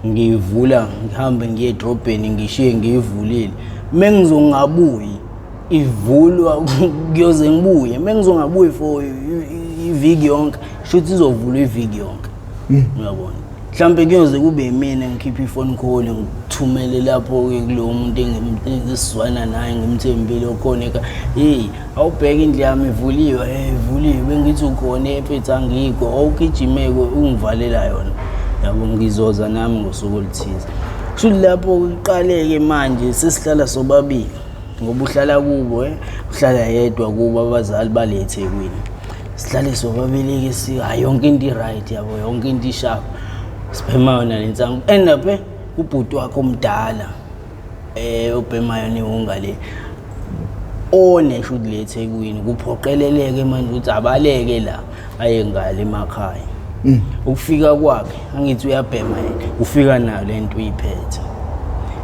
ngiyivula, ngihambe ngiye edrobheni, ngishiye ngiyivulile. Uma ngizongabuyi, ivulwa kuyoze ngibuye. Uma ngizongabuyi for iviki yonke, shuthi izovulwa iviki yonke, uyabona. Mhlawumbe kuyoze kube imina ngikhiphe i-phone call, ngithumele lapho-ke kulowo muntu esizwana naye, ngimthembile, okhona ekhaya. Heyi, awubheke indlu yami ivuliwe, hey, ivuliwe, bengithi ukhona mfethu, angikho, awugijime-ke ungivalela yona, yabo, ngizoza nami ngosuku oluthize. Kushuthi lapho kuqale-ke manje sesihlala sobabili, ngoba uhlala kubo, uhlala yedwa kubo, abazali bale eThekwini. Sihlale sobabili-ke, si hayi, yonke into i-right, yabo, yonke into i-sharp, sibhema yona le nsangu. End up ubhuti wakho omdala obhema yona iwunga le one, shuthi le eThekwini, kuphoqeleleke manje ukuthi abaleke la aye ngale emakhaya. Ukufika kwakhe, angithi uyabhema yena, ufika nayo lento uyiphethe.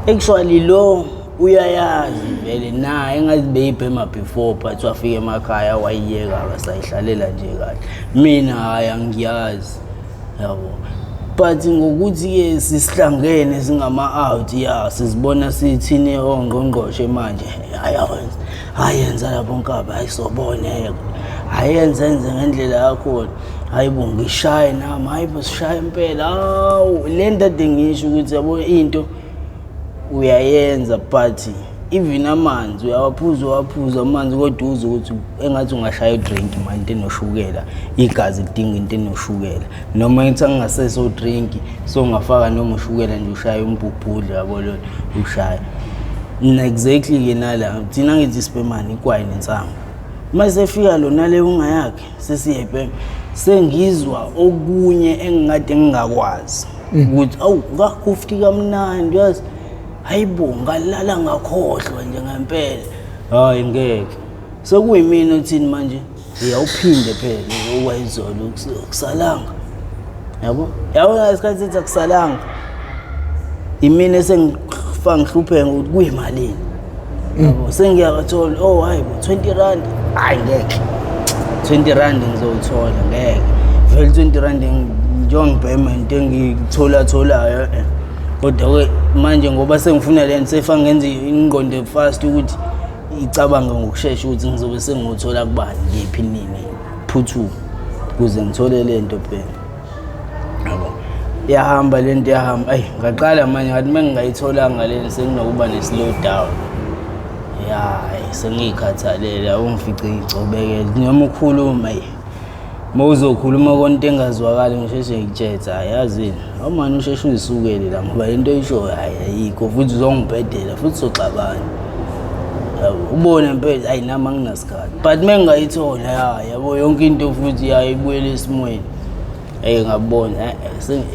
Actually lo uyayazi vele naye, engathi beyibhema before, but wafika emakhaya wayiyeka, akasayihlalela nje kahle. Mina hhayi, angiyazi, yabo, but ngokuthi-ke sisihlangene singama-out, ya, sizibona sithini ongqongqoshe manje. Hayi, awenza, hayi, yenza lapho nkabi, hayi, soboneka, hayi, yenze enze ngendlela yakhona, hayi bo, ngishaye nami, hayi bo, sishaye impela. Hawu, le nto ade ngisho ukuthi, yabo, into uyayenza, but even amanzi uyawaphuza, uwaphuza amanzi, kodwa uze ukuthi engathi ungashaya u-drink manje, into enoshukela, igazi lidinga into enoshukela, noma ngithi angingaseso drink, so ungafaka noma ushukela nje, ushaye umbhubhudlo, yabo, lona ushaya. Mina exactly-ke nala thina ngithi sibhemane igwayi nensangu. Uma sefika lona le ungayakhe, sesiyayibhema, sengizwa okunye engingade ngingakwazi ukuthi awu, ngakufti kamnandi, yazi, hayi bo, ngalala ngakhohlwa nje ngempela. Hayi, ngeke sekuyimina uthini manje, uyawuphinde phela okwayizolo, kusalanga, yabo, yabo, ngesikhathi sethi akusalanga, imina esengifaka ngihlupheka ukuthi kuyimalini, yabo, sengiyakathola. Oh, hayi bo, 20 rand, hayi ngeke, 20 rand ngizowuthola, ngeke vele 20 rand njengoba ngibhema into engiyithola tholayo. Kodwa-ke manje ngoba sengifuna le nto, sefa ngenze ingqondo fast ukuthi icabange ngokushesha ukuthi ngizobe sengiwuthola kubani, kephi, nini, phuthume ukuze ngithole le nto phela, yabo. Yahamba le nto, yahamba. Ayi, ngaqala manje ngathi uma ngingayitholanga le nto, senginokuba ne-slow down, ya, hayi, sengiyikhathalele, awungifice ngicobekele noma ukhuluma. Ayi, uma uzokhuluma konto engazwakali, ngisheshe ngikutshethe, hayi, yazini, awumane usheshe uyisukele la, ngoba lento oyishoyo, hayi, ayikho, futhi uzongibhedela, futhi soxabana, yabo, ubone impela, hayi, nami anginasikhathi. But uma ngingayithola, ya, yabo, yonke into futhi yayibuyela esimweni. Eyi, ngabona,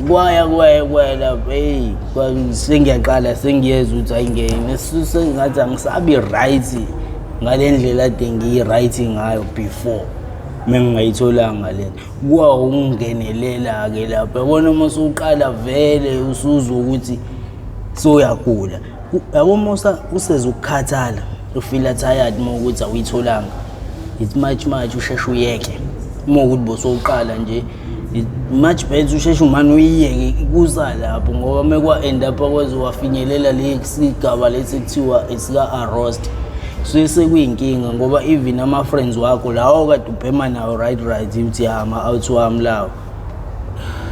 kwaya kwaya kwaya lapho, eyi, sengiyaqala sengiyezwa ukuthi hayi, ngeke, sengathi angisabi right ngale ndlela ade ngiyi-right ngayo before mengingayitholanga le nto. Kwawukungenelela-ke lapho, yabona, uma usuqala vele usuzwa ukuthi sowuyagula, yabo, uma useza ukukhathala, u-feel-a tired uma ukuthi awuyitholanga, it's much much usheshe uyeke. Uma ukuthi bosowuqala nje, it's much better usheshe umane uyiyeke kusalapho, ngoba uma kwa-end up akwazi wafinyelela le sigaba lesi kuthiwa esika-arrest, suke sekuyinkinga, ngoba even ama-friends wakho lawo kade ubhema nawo, right right, uthi ya, ama-out wami lawo,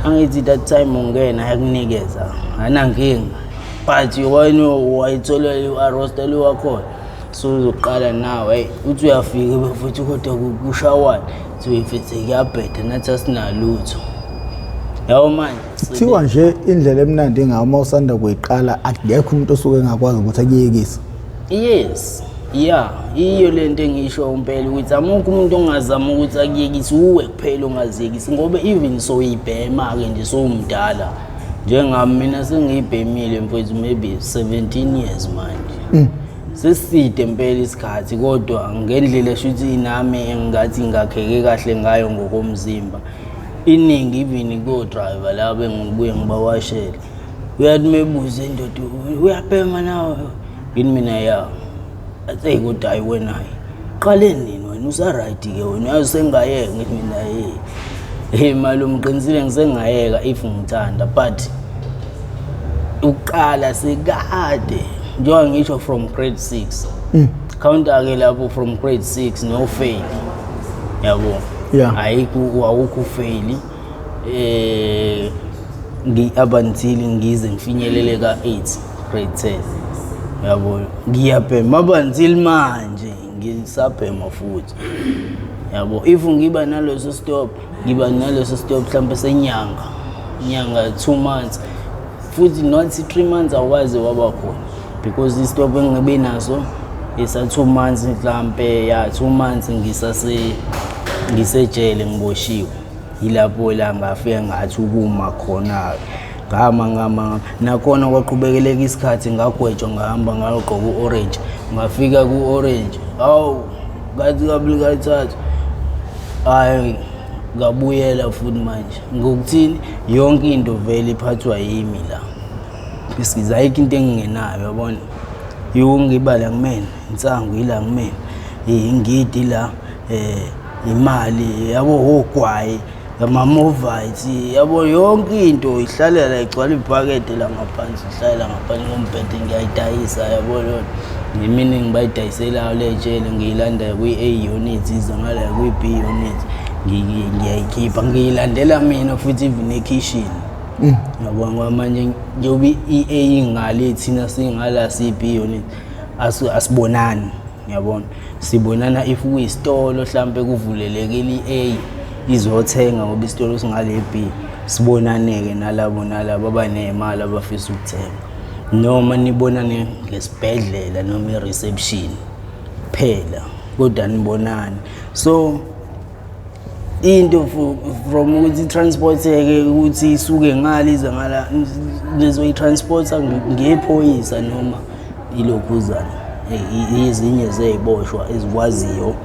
angithi that time ungena ayakunikeza, anankinga, but wena wayithola i-arrest wakhona, so uzoqala nawe, hey, uthi uyafika futhi, kodwa kushawane, kuthiwe mfethu kuyabheda, nathi asinalutho. Yabo manje. Kuthiwa nje indlela emnandi ngayo uma usanda kuyiqala akekho umuntu osuke engakwazi ukuthi akuyekise. Yes. Yeah, iyo lento engisho impela ukuthi amukho umuntu ongazama ukuthi akuyekise, uwe kuphela ongaziyekisi, ngoba even soyibhema ke nje sowumdala. Njengami mina sengiyibhemile mfowethu maybe 17 years manje. Seside impela isikhathi, kodwa ngendlela shuthi nami engathi ngakheke kahle ngayo ngokomzimba. Iningi even ko-driver laba engibuye ngibawashele, uyathi mebuze indoda, uyabhema nawe? Yini mina ya, athi eyi kodwa hayi wena, hayi qale nini wena, usa-right-ke wena, uyazi sengingayeka. Ngithi mina hey, hey malume, ngiqinisile ngisengayeka if ngithanda, but ukuqala sekade, njengoba ngisho from grade 6, counter-ke lapho from grade 6, no fail, yabo. Ayikho, awukho ufail ngi up until ngize ngifinyelele ka-8, grade 10, yabo. Ngiyabhema up until manje, ngisabhema futhi, yabo. If ngiba naleso stop, ngiba naleso stop mhlawumbe senyanga, inyanga, 2 months futhi, not 3 months, awukaze waba khona, because i-stop engibe naso isa 2 months mhlampe, ya, 2 months ngisase ngisejele ngiboshiwe. Yilapho la ngafika ngathi ukuma khona, ngama ngama nakhona, kwaqhubekeleka isikhathi, ngagwetshwa, ngahamba ngayogqoka u-orange. Ngafika ku-orange, hawu, ngathi kabili kathathu, hhayi, ngabuyela futhi. Manje ngokuthini, yonke into vele iphathwa yimi la, bisikizi, ayikho into engingenayo, yabona. Yonke la kumina, insangu ila kumina, ingidi la, imali, yabo, ogwayi, ama-Movite, yabo, yonke into ihlalela igcwala ibhakede la ngaphansi, ihlalela ngaphansi kombhede, ngiyayidayisa, yabo. Lona nemini ngibayidayiselayo le tshele, ngiyilanda kwi-A unit, iza ngala kwi-B unit, ngiyayikhipha, ngiyilandela mina futhi even ekhishini, yabo, ngoba manje njengoba i-A ingale, thina singala siyi-B unit, asibonani, yabona. Sibonana if kuyisitolo mhlampe kuvulelekile i-A izothenga, ngoba isitolo singale B, sibonane-ke nalabo nalabo abaney'mali abafisa ukuthenga, noma nibonane ngesibhedlela noma i-reception kuphela, kodwa nibonane. So into from ukuthi i-transporteke, ukuthi isuke ngale ize ngala, nizoyi-transporta ngephoyisa noma ilokhuzana, ezinye zey'boshwa ezikwaziyo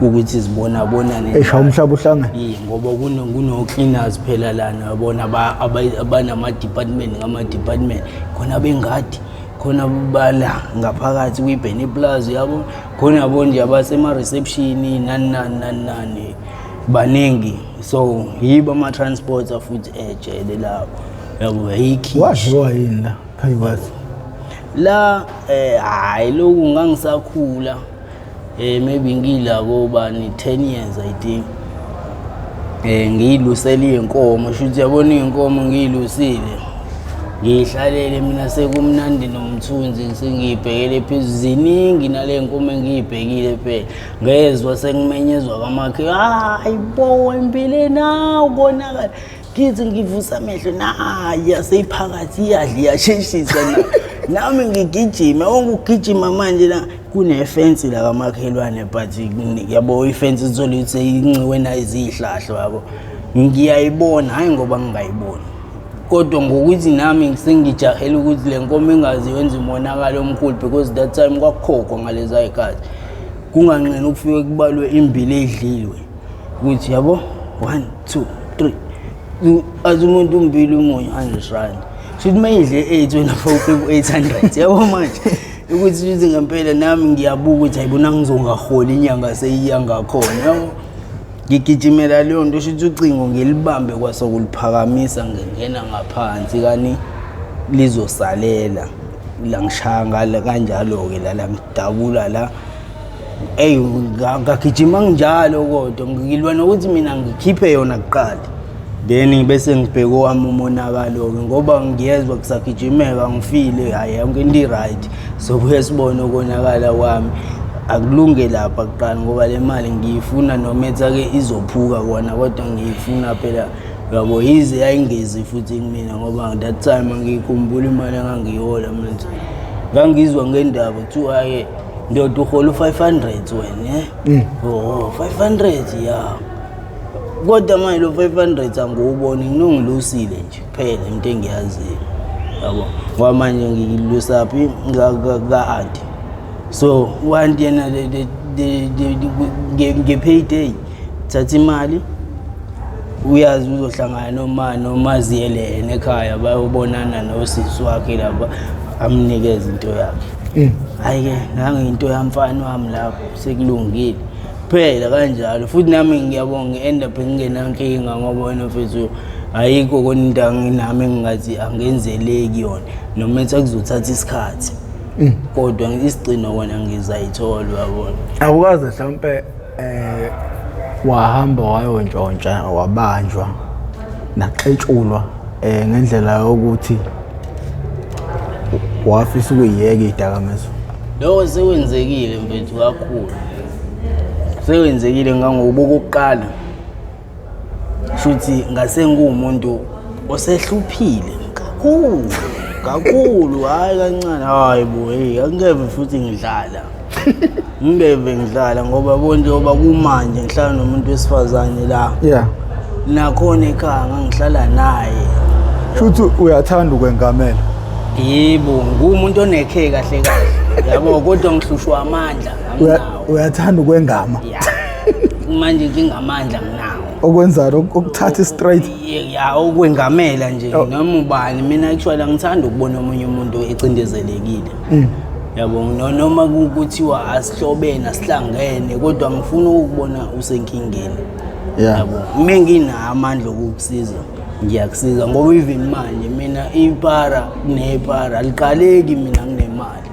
ukuthi zibonabonane. Esha umhlaba uhlangene. Ye, ngoba kuno-cleaners phela lana, yabona, abanama-department ngama-department, khona bengadi, khona bala ngaphakathi kwi-Benny Plaza, yabo, khona, yabo nje, abasema-reception, nani nani nani nani, baningi. So yibo ama-transporter futhi ejele lapho, yabo, ayikho. Wadliwa yini la phayikwazi? La hayi, lokhu ngangisakhula, maybe ngila kobani 10 years I think. Ngiyilusela iy'nkomo, shuthi yabona iy'nkomo ngiyilusile, ngiyihlalele mina, sekumnandi nomthunzi, sengiyibhekele phezulu, ziningi nale nkomo engiyibhekile phela. Ngezwa sengimenyezwa kamakhe, hayi bo, empileni awu konakala. Ngithi ngivusa amehlo, naya seyiphakathi, iyadla, iyasheshisa na. Nami ngigijima, wonke ukugijima manje la kunefensi la kamakhelwane, but yabo ifensi ithole ukuthi seyinciwe nayizihlahla, yabo. Ngiyayibona, hhayi ngoba ngingayiboni, kodwa ngokuthi nami sengijahele ukuthi le nkomo ingazi yenza umonakalo omkhulu, because that time kwakukhokhwa ngaleza y'khathi, kunganqeni ukufike kubalwe imbili edliwe ukuthi yabo, 1 2 3, athi umuntu umbili umunye R100, shuthi uma idle 8 wena fawufike ku-800, yabo. Manje ukuthi shuthi ngempela nami ngiyabuka ukuthi ayibona ngizongaholi inyanga seyiya ngakhona, yabo, ngigijimela leyo nto, shuthi ucingo ngilibambe kwasokuliphakamisa, ngingena ngaphansi kani lizosalela la, ngishaya ngala kanjalo-ke la la ngidabula la. Eyi, ngagijima nginjalo, kodwa ngilwa nokuthi mina ngikhiphe yona kuqala, then bese ngibheke owami umonakalo-ke, ngoba ngiyezwa kusagijimeka, ngifile, hhayi, yonke into i-right, sobuye sibone ukonakala kwami. Akulunge lapha kuqala, ngoba le mali ngiyifuna, noma etha-ke izophuka kona, kodwa ngiyifuna phela. Yabo, yize yayingezi futhi kumina, ngoba that time angiyikhumbula imali engangiyihola mina. Ngangizwa ngendaba kuthiwa-ke, ndoda, uhola u-500 wena, eh? Oh, 500 ya. Kodwa manje lo 500 angiwuboni, nginongilusile nje kuphela into engiyaziyo, yabo, ngoba manje ngilusaphi ka-anti. So u-anti yena nge-payday thatha imali, uyazi uzohlangana noma nomaziyele yena ekhaya, bayobonana nosisi wakhe lapha, amnikeze into yakhe. Hhayi-ke, nangento yamfana wami lapho sekulungile phela kanjalo. Futhi nami ngiyabonga, ngi-end up ngingenankinga, ngoba wena mfethu ayikho kona into nami engingathi angenzeleki yona, noma ethi akuzothatha isikhathi, kodwa isigcino kona ngizayithola, uyabona. Awukaze mhlawumpe wahamba wayontshontsha, wabanjwa, naxetshulwa ngendlela yokuthi wafisa ukuyiyeka iy'dakamizwa? Lokho sekwenzekile mfethu, kakhulu sekwenzekile. Ngangokuba okokuqala shuthi ngase ngiwumuntu osehluphile kakhulu kakhulu, hhayi kancane, hhayi bo, hey, angikeve futhi ngidlala, ngingeve ngidlala, ngoba bo njengoba kumanje ngihlala nomuntu wesifazane la nakhona ekhaya ngangihlala naye. Shuthi uyathanda ukwengamela. Yebo, ngumuntu onekhe kahle kahle, yabo, kodwa ngihlushwa amandla. Anginawo. Uyathanda ukwengama. Ya, manje ngingamandla nginawo. Okwenzani? Okuthatha straight. Ya, okwengamela nje. Oh. Noma ubani, mina actually angithandi ukubona omunye umuntu ecindezelekile, yabo. Noma kuthiwa asihlobene, asihlangene, kodwa ngifuna ukubona usenkingeni. Yabo, uma nginawo amandla okukusiza ngiyakusiza, ngoba even manje mina ipara nepara aliqaleki, mina nginemali.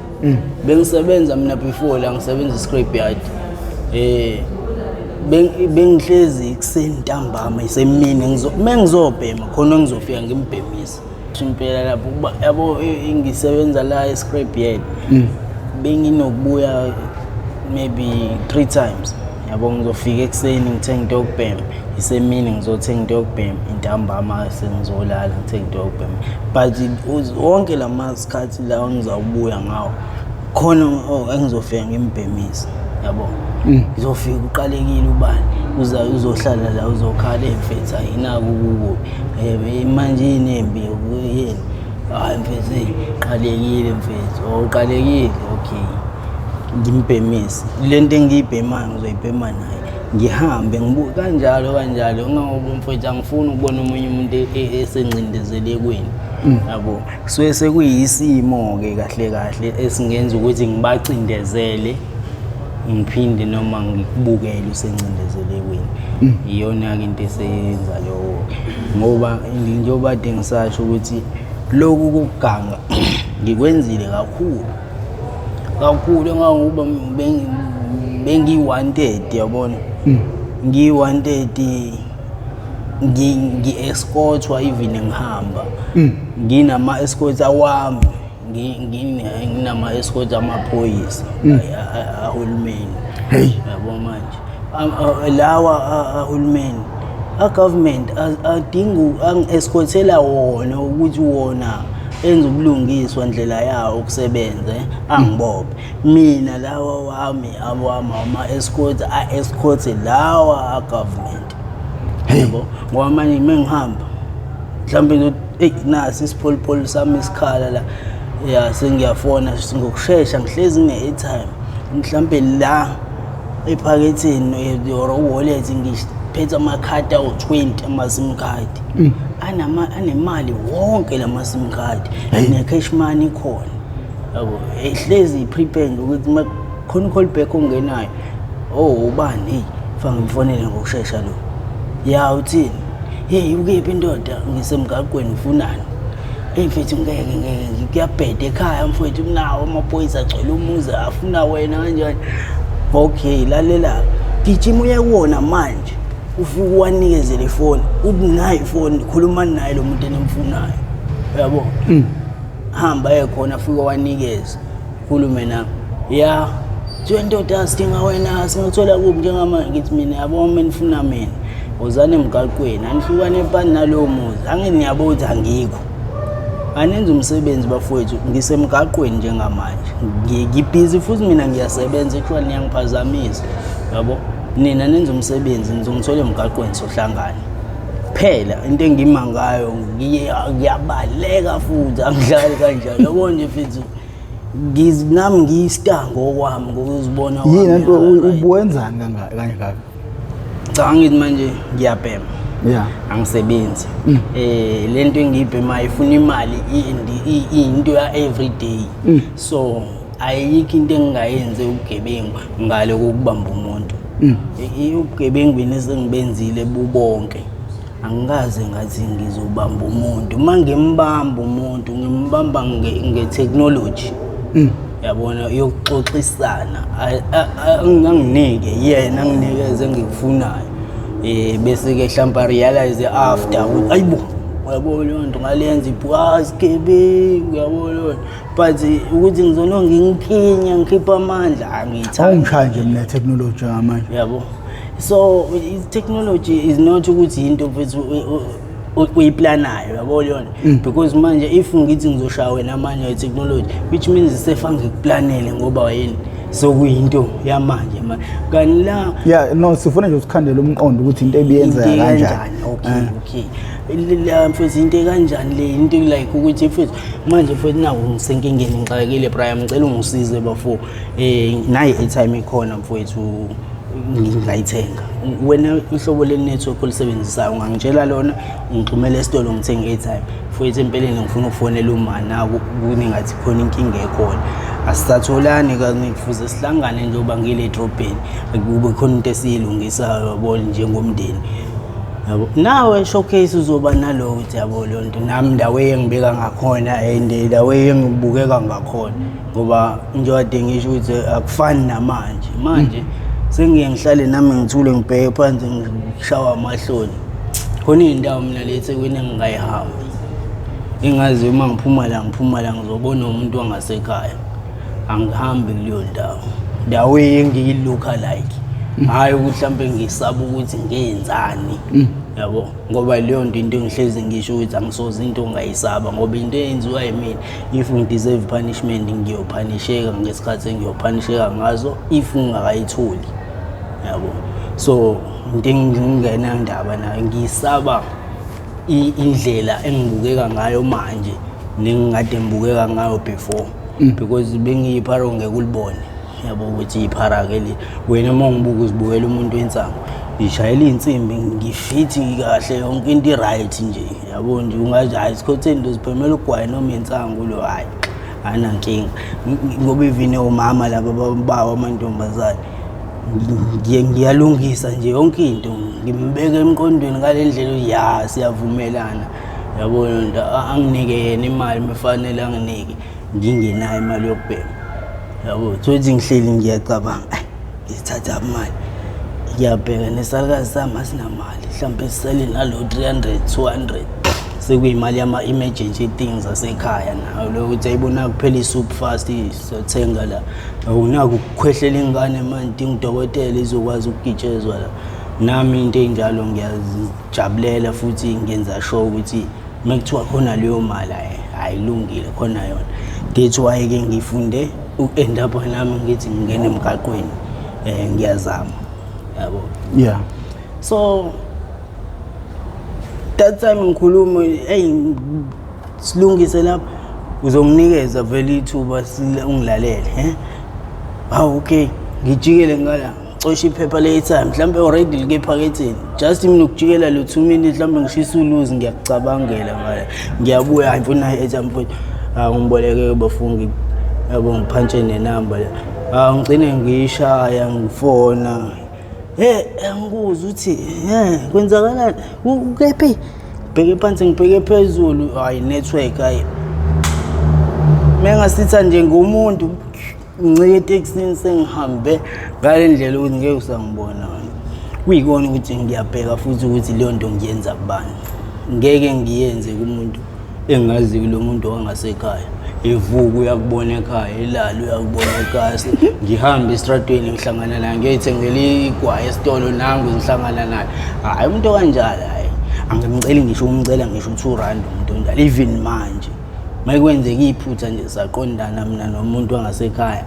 Bengisebenza mina before la, ngisebenza i-scrap yard, bengihlezi ekuseni, ntambama, isemini uma ngizobhema khona ngizofika ngimbhemisa impela lapho kuba, yabo, ngisebenza la e-scrap yard, benginokubuya maybe three times, yabo. Ngizofika ekuseni ngithenga into yokubhema, isemini ngizothenga into yokubhema, intambama sengizolala ngithenga into yokubhema. But wonke la masikhathi lawa ngizawubuya ngawo khona, oh, engizofika ngimbhemisa, yabo. Ngizofika uqalekile ubani, uza uzohlala la, uzokhala, emfethu ayinako kukubi, manje yini embi yini? Hayi mfethu, hey, qalekile mfethu. Oh, uqalekile, okay, ngimbhemise le nto engiyibhemayo, ngizoyibhema naye, ngihambe ngibuke kanjalo kanjalo, ngoba mfethu angifuni ukubona omunye umuntu esencindezelekweni, yabo. Kusuke sekuyisimo-ke kahle kahle esingenza ukuthi ngibacindezele, ngiphinde noma ngikubukele usencindezelekweni. Iyona-ke into eseyenza lokho, ngoba njengoba kade ngisasho ukuthi lokhu kokuganga ngikwenzile kakhulu kakhulu, engangokuba bengiyi-wanted, yabona, ngiyi-wanted, ngi-escortwa even ngihamba, nginama-escort awami, nginama-escort amaphoyisa ahulumeni. Hey. Yabo, manje lawa ahulumeni, a-government adinga angi-escortela wona ukuthi wona enze ubulungiswa ndlela yawo ukusebenza, angibophe mina. Lawa wami awami ama-escort a-escort lawa a-government, yabo, ngoba manje uma ngihamba mhlawumbe ngizothi, eyi, nasi isipholipoli sami isikhala la, ya, sengiyafona ngokushesha, ngihlezi ngine-airtime mhlampe la ephaketheni or wallet, ngiphethe amakhadi awu-20 ama-sim card, anemali wonke la ma-sim card, ne-cash money ikhona, yabo, ehlezi i-prepare nje ukuthi uma khona i-call back ongenayo, oh, ubani, hey, fange ngimfonele ngokushesha lo, ya, uthini? Hey, ukephi indoda? Ngisemgaqweni, ufunani? Hey mfethu, ngeke ngeke, kuyabheda ekhaya mfethu, kunawo amaphoyisa agcwele umuzi, afuna wena kanjani. Okay, lalela, gijima uye kuwona manje, ufike uwanikezele ifoni, uthi nayi ifoni, khulumani naye lo muntu enimfunayo, uyabo. Hamba ekhona, afike wanikeze, khulume nami, ya, thiwe ndoda, sidinga wena, singakuthola kuphi njengamanje? Ngithi mina, yabo, uma nifuna mina, Wozani emgaqweni, anihlukane pani nalowo muzi. Angithi niyabo ukuthi angikho. Anenze umsebenzi bafowethu, ngisemgaqweni njengamanje. Ngibhizi futhi mina ngiyasebenza, actually niyangiphazamisa. Yabo? Nina nenza umsebenzi, nizongithola emgaqweni sohlangana. Phela into engima ngayo ngiyabaleka futhi angidlali kanjalo. Yabo nje mfethu nami ngiyi-star ngokwami ngokuzibona kwami. Yini into ubuwenzani kangaka kangaka? Cha ngithi manje ngiyabhema. Yeah. Angisebenzi. Lento engiyibhemayo ifuna imali into ya every day. So ayikho into engingayenzi ubugebengu ngale kokubamba umuntu. Ubugebengwini esengibenzile bubonke. Angikaze ngathi ngizobamba umuntu. Uma ngimbamba umuntu ngimbamba nge-technology. Yabona yokuxoxisana anginike yena anginikeze engikufunayo. Bese ke mhlawumbe realize after ukuthi ayibo uyabo leyo nto ngalenza ibhuka sigebengu uyabo leyo nto. But ukuthi ngizona ngingikhinya ngikhipha amandla angiyithandi. Awungishaya nje mina technology manje. Yabo. So technology is not ukuthi into mfethu uyiplanayo yabo leyo nto. Because manje if ngithi ngizoshaya wena manje nge-technology which means sefa ngikuplanele ngoba yini sokuyinto yamanje manje. Kanti la Yeah, no sifuna nje usikhandele umqondo ukuthi into ebiyenzeka kanjani. Okay, okay. La mfethu into kanjani le into like ukuthi mfethu manje mfethu naku ngisenkingeni ngixakekile Brian ngicela ungisize bafo. Nayi airtime ikhona mfethu ngingayithenga. Wena ihlobo le network olisebenzisayo ungangitshela lona ungixhumele esitolo ngithenge airtime. Mfethu empeleni ngifuna ukufonela uma naku kunengathi khona inkinga ekhona. Asisatholani kanye kufuze sihlangane njengoba ngile edrobheni kube khona into esiyilungisayo yabo njengomndeni. Yabo nawe showcase uzoba nalowo ukuthi yabo leyo nto nami the way engibeka ngakhona and the way engibukeka ngakhona ngoba njengoba ngisho ukuthi akufani namanje manje sengiye ngihlale nami ngithule ngibheke phansi ngishawa amahloni. Khona iy'ndawo mina le eThekwini engingayihambi engazi uma ngiphuma la ngiphuma la ngizobona umuntu wangasekhaya. Angihambi kuleyo ndawo ndawo engiyi-looka like hhayi ukuthi mhlampe ngisaba ukuthi ngenzani yabo ngoba leyo nto into engihlezi ngisho ukuthi angisoze into ongayisaba ngoba into eyenziwa yimina if ngideserve punishment ngiyophanisheka ngesikhathi engiyophanisheka ngaso if ngingakayitholi yabo. So into engingenandaba nayo ngisaba indlela engibukeka ngayo manje nengingade ngibukeka ngayo before because bengiyiphara ngeke ulibone yabo ukuthi iphara ke le wena uma ngibuka uzibukela umuntu wensangu ngishayela iy'nsimbi ngifithi kahle yonke into i-right nje yabo nje ungathi hhayi sikhotheni ndozibhemela ugwayi noma insangu lo hhayi anankinga ngoba even omama laba babawa amantombazane ngiyalungisa nje yonke into ngimbeke emqondweni ngale ndlela ya siyavumelana yabo nto anginike yena imali mefanele anginike ngingenayo imali yokubhema yabo thothi ngihleli ngiyacabanga ngithatha imali ngiyabheka nesalukazi sami asinamali mhlawumbe sisele nalo 300 200 sekuyimali yama-emergency things asekhaya nayo leyo ukuthi ayibona kuphela i-soup fast siyothenga la awunako ukukhwehlela ingane manje dinga udokotela izokwazi ukugitshezwa la. Nami into ey'njalo ngiyazijabulela futhi ngenza sure ukuthi uma kuthiwa khona leyo mali ayilungile khona yona. That's why-ke ngifunde uku-end up nami ngithi ngingena emgaqweni ngiyazama yabo. Yeah. So that time ngikhuluma hey silungise lapha uzonginikeza vele ithuba ungilalele hawu okay ngijikele ngala cosha iphepha le-airtime mhlawumbe already like ephaketheni just mina ukujikela lo 2 minutes mhlawumbe ngishisa uluzi ngiyakucabangela ngala ngiyabuya hayi mfuna i-airtime mfowethu ngiboleke bafungi yabo ngiphantshe nenamba la ngigcine ngiyishaya ngifona angikuzwa ukuthi kwenzakalani ukephi ngibheke phansi ngibheke phezulu hayi network hayi mengasitha nje ngumuntu ngincike etekisini sengihambe ngale ndlela ukuthi ngeke usangibona kuyikona ukuthi ngiyabheka futhi ukuthi leyo nto ngiyenza kubani ngeke ngiyenze kumuntu engaziyo lo muntu wangasekhaya Evuka uyakubona ekhaya, elala uyakubona ekhaya. Ngihambe esitradweni ngihlangana naye, ngiyoyithengela igwayi esitolo, nangu ngihlangana naye. Hhayi, umuntu okanjalo, hhayi, angimceli ngisho umcela ngisho u-R2 umuntu onjalo. Even manje uma kwenzeka iphutha nje saqondana mina nomuntu wangasekhaya,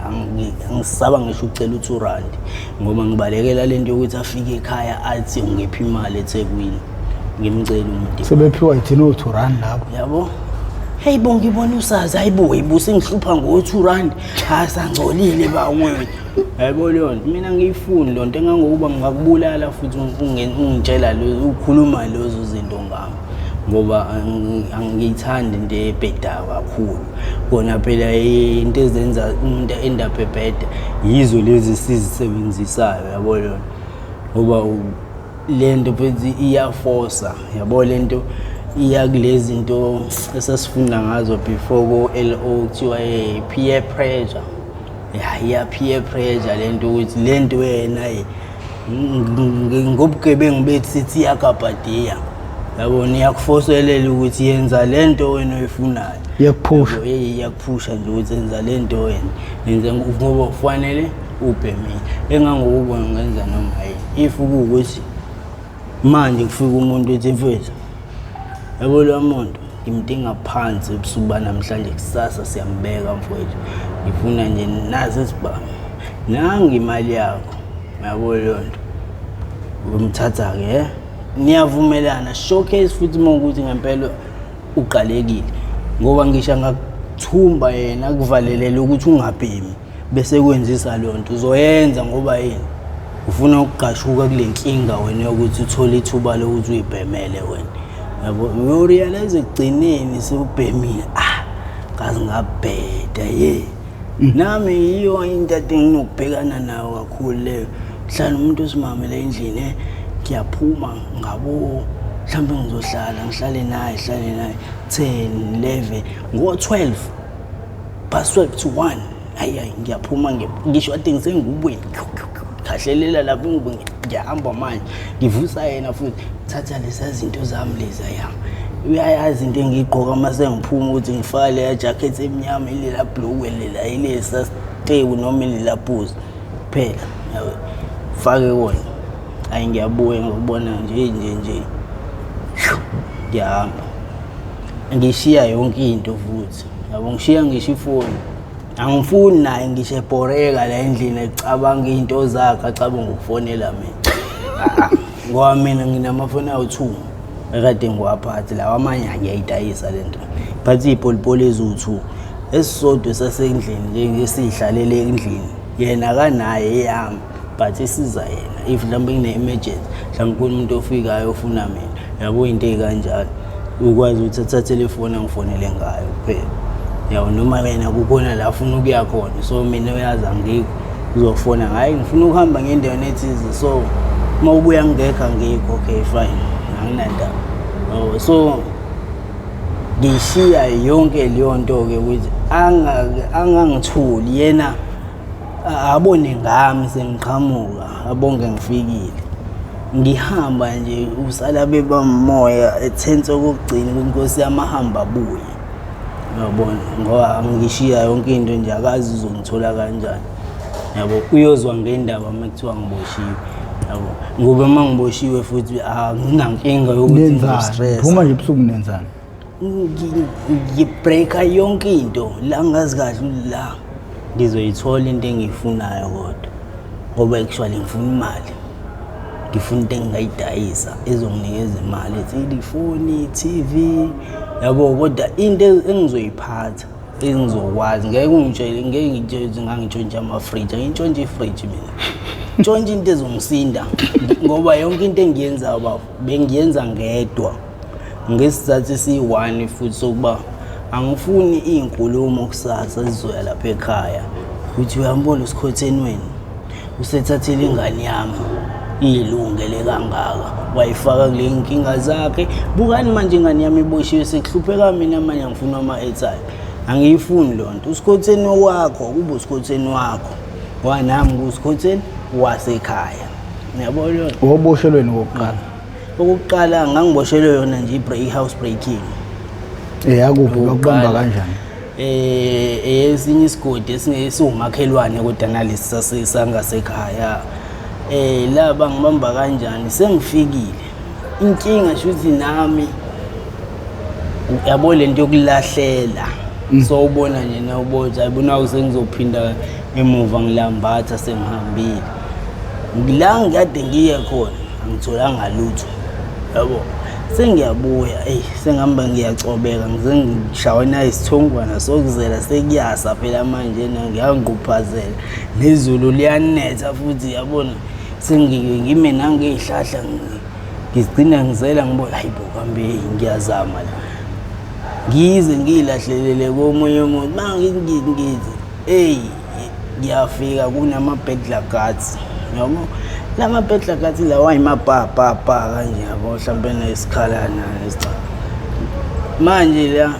angisaba ngisho ukucela u-R2 ngoba ngibalekela lento yokuthi afike ekhaya athi ungiphi imali eThekwini, ngimcele umuntu. Sebephiwa yithina o-R2 labo. Yabo, hey bo, ngibona usazi, hayi bo, yibo sengihlupha ngo-R2, asangcolile ba wena. Yabo leyo nto mina ngiyifuni leyo nto, engangokuba ngingakubulala futhi ungitshela ukhuluma lezo zinto ngami, ngoba angiyithandi into ebhedayo kakhulu. Kona phela into ezenza umuntu endapha ebheda yizo lezi esizisebenzisayo, yabo leyo nto, ngoba le nto phethe iyafosa, yabo le nto iya kulezi zinto esasifunda ngazo before ko-LO, kuthiwa peer pressure. Ya, iya peer pressure le nto, ukuthi le nto wena ngobugebengu bethu sithi iyagabhadiya, yabona, iyakufoselela ukuthi yenza le nto wena oyifunayo. Iyakuphusha. Yabo, iyakuphusha nje ukuthi enza le nto wena, yenza ngoba kufanele ubhemile, engangokuba ngenza noma yini. If kuwukuthi manje kufika umuntu ethi mfethu, yabo lo muntu ngimdinga phansi ebusuku banamhlanje, kusasa siyambeka mfowethu, ngifuna nje nazi isibhamu, nangi imali yakho, yabo leyo nto, umthatha-ke, niyavumelana showcase futhi uma ukuthi ngempela uqalekile, ngoba ngisho angakuthumba yena akuvalelele ukuthi ungabhemi, bese kwenzisa leyo nto uzoyenza ngoba yini, ufuna ukugqashuka kule nkinga wena yokuthi uthole ithuba lokuthi uyibhemele wena, yabo. Uyorealize ekugcineni sewubhemile, ah, ngaze ngabheda ye. Nami yiyo into ade nginokubhekana nayo kakhulu leyo. Mhlawumbe umuntu osimame la endlini, ngiyaphuma ngabo, mhlawumbe ngizohlala ngihlale naye, hlale naye 10 11, ngo-12 past 12 to 1, hayi hayi, ngiyaphuma, ngisho ade ngisengubweni, khahlelela lapho ingubo, ngiyahamba manje, ngivusa yena futhi, thatha leza zinto zami leza yami. Uyayazi into engiyigqoka uma sengiphuma, ukuthi ngifaka leya jacket emnyama, ilela bhlukwe lela, ilesa sitewu noma ilela bhuzi kuphela, yabo, fake kona. Hayi, ngiyabuya ngikubona nje nje nje, ngiyahamba, ngishiya yonke into futhi, yabo, ngishiya ngisho ifoni, angifuni naye ngisho ebhoreka la endlini ecabanga iy'nto zakhe, acabanga ukufonela mina. Ah, ngoba mina nginamafoni awu-2 ekade ngiwaphathe lawa, amanye ngiyayidayisa le nto, phathi iy'polipoli eziwu-2, esisodwa sasendlini nje esiyihlalele endlini, yena akanaye eyami, but isiza yena if mhlawumbe kune-emergency, mhlawumbe khona umuntu ofikayo ofuna mina, yabo, into ey'kanjalo, ukwazi ukuthi athathe le foni angifonele ngayo kuphela, yabo, noma yena kukhona la afuna ukuya khona, so mina uyazi angikho, uzofona, hhayi, ngifuna ukuhamba ngendaweni ethize, so uma ubuya ngingekho, angikho, okay fine, anginandaba. Yabo, so ngishiya yonke leyo nto-ke ukuthi angangithuli yena, abone ngami sengiqhamuka, abonge ngifikile, ngihamba nje, usala bebamoya ethense okokugcina ukuthi inkosi yami ahamba abuye, uyabona, ngoba ngishiya yonke into nje, akazi uzongithola kanjani, yabo, uyozwa ngendaba uma kuthiwa ngiboshiwe, yabo, ngoba uma ngiboshiwe futhi anginankinga yokuthi Nenzani? ngizostressa. Phuma nje ebusuku, nenzani? Ngibreaka yonke into la ngazi kahle ukuthi la ngizoyithola into engiyifunayo, kodwa ngoba actually ngifuna imali, ngifuna into engingayidayisa ezonginikeza imali, ethi ifoni, i-TV, yabo, kodwa into engizoyiphatha engizokwazi, ngeke ungitshele, ngeke ngitshele ukuthi ngangitshontsha amafriji, angintshontshe ifriji mina, ntshontshe into ezongisinda, ngoba yonke into engiyenzayo bafo bengiyenza ngedwa ngesizathu esiyi-one futhi sokuba angifuni iy'nkulumo kusasa zizoya lapha ekhaya ukuthi uyambona usikhotheni wena usethathele ingane yami iyilungele kangaka, wayifaka kule nkinga zakhe, bukani manje ingane yami iboshiwe, sekuhlupheka mina manje, ngifuna ama-airtime. Angiyifuni leyo nto. Usikhotheni wakho kube usikhotheni wakho, ngoba nami kusikhotheni wasekhaya, uyabo leyo nto. Woboshelweni kokuqala? Okokuqala ngangiboshelwe yona nje i-break, house breaking. Yakuphi? Bakubamba Okokuqala. kanjani? Esinye isigodi esiwumakhelwane kodwa nalesi sangasekhaya. La bangibamba kanjani sengifikile. Inkinga shuthi nami yabo lento yokulahlela. So ubona nje nawubona ayibona sengizophinda emuva ngilambatha sengihambile. La ngikade ngiye khona angitholanga lutho. Yabo. Sengiyabuya eyi sengihamba ngiyacobeka ngize ngishawe nayisithongwana sokuzela sekuyasa phela manje ngiyangquphazela nezulu liyanetha futhi yabona sengime nangey'hlahla ngigcina ngizela ngibona hayi bo kambe ngiyazama la ngize ngiyilahlelele komunye umuntu mangithi eyi ngiyafika kunama-burglar guards yabo lama burglar guards lawa ayimabhabhabha kanje yabo mhlawumbe nesikhalana nesicha manje la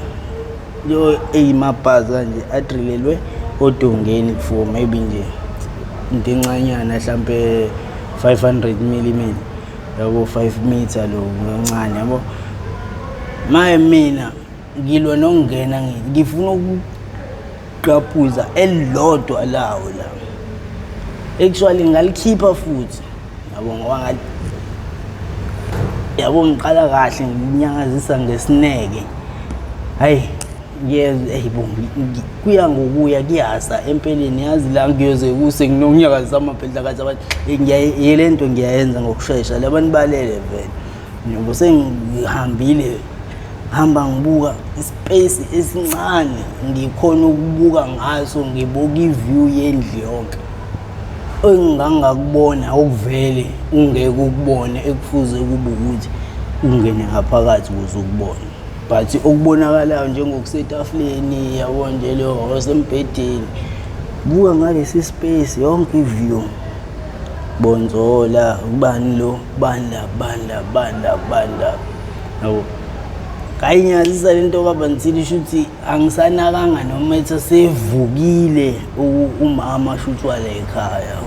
yo eyimabhazi kanje adrilelwe odongeni for maybe nje into encanyana mhlambe 500 mm yabo 5 meter lo kancane yabo. Maye mina ngilwa nokungena ngifuna ukuqaphuza elilodwa lawo la. Actually ngalikhipha futhi yabo ngoba ngathi yabo ngiqala kahle nginyakazisa ngesineke. Hayi ngiyezwa eyi bo kuya ngokuya kuyasa empeleni yazi la ngiyoze kuse nginokunyakazisa amabhedlakathi abantu le nto ngiyayenza ngokushesha labantu balele vele. Njengoba sengihambile hamba ngibuka ispace esincane ngikhona ukubuka ngaso ngibuka i-view yendlu yonke. Engangakubona okuvele ungeke ukubone ekufuze kube ukuthi ungene ngaphakathi ukuze ukubone. But okubonakalayo njengokusetafuleni yabo nje lo osembhedeni buka ngalesi space yonke i-view. Bonzola ubani lo bani la bani la bani la bani la yabo. Ngayinyazisa lento kaBansili shuthi angisanakanga noma ethi sevukile umama shuthi wala ekhaya.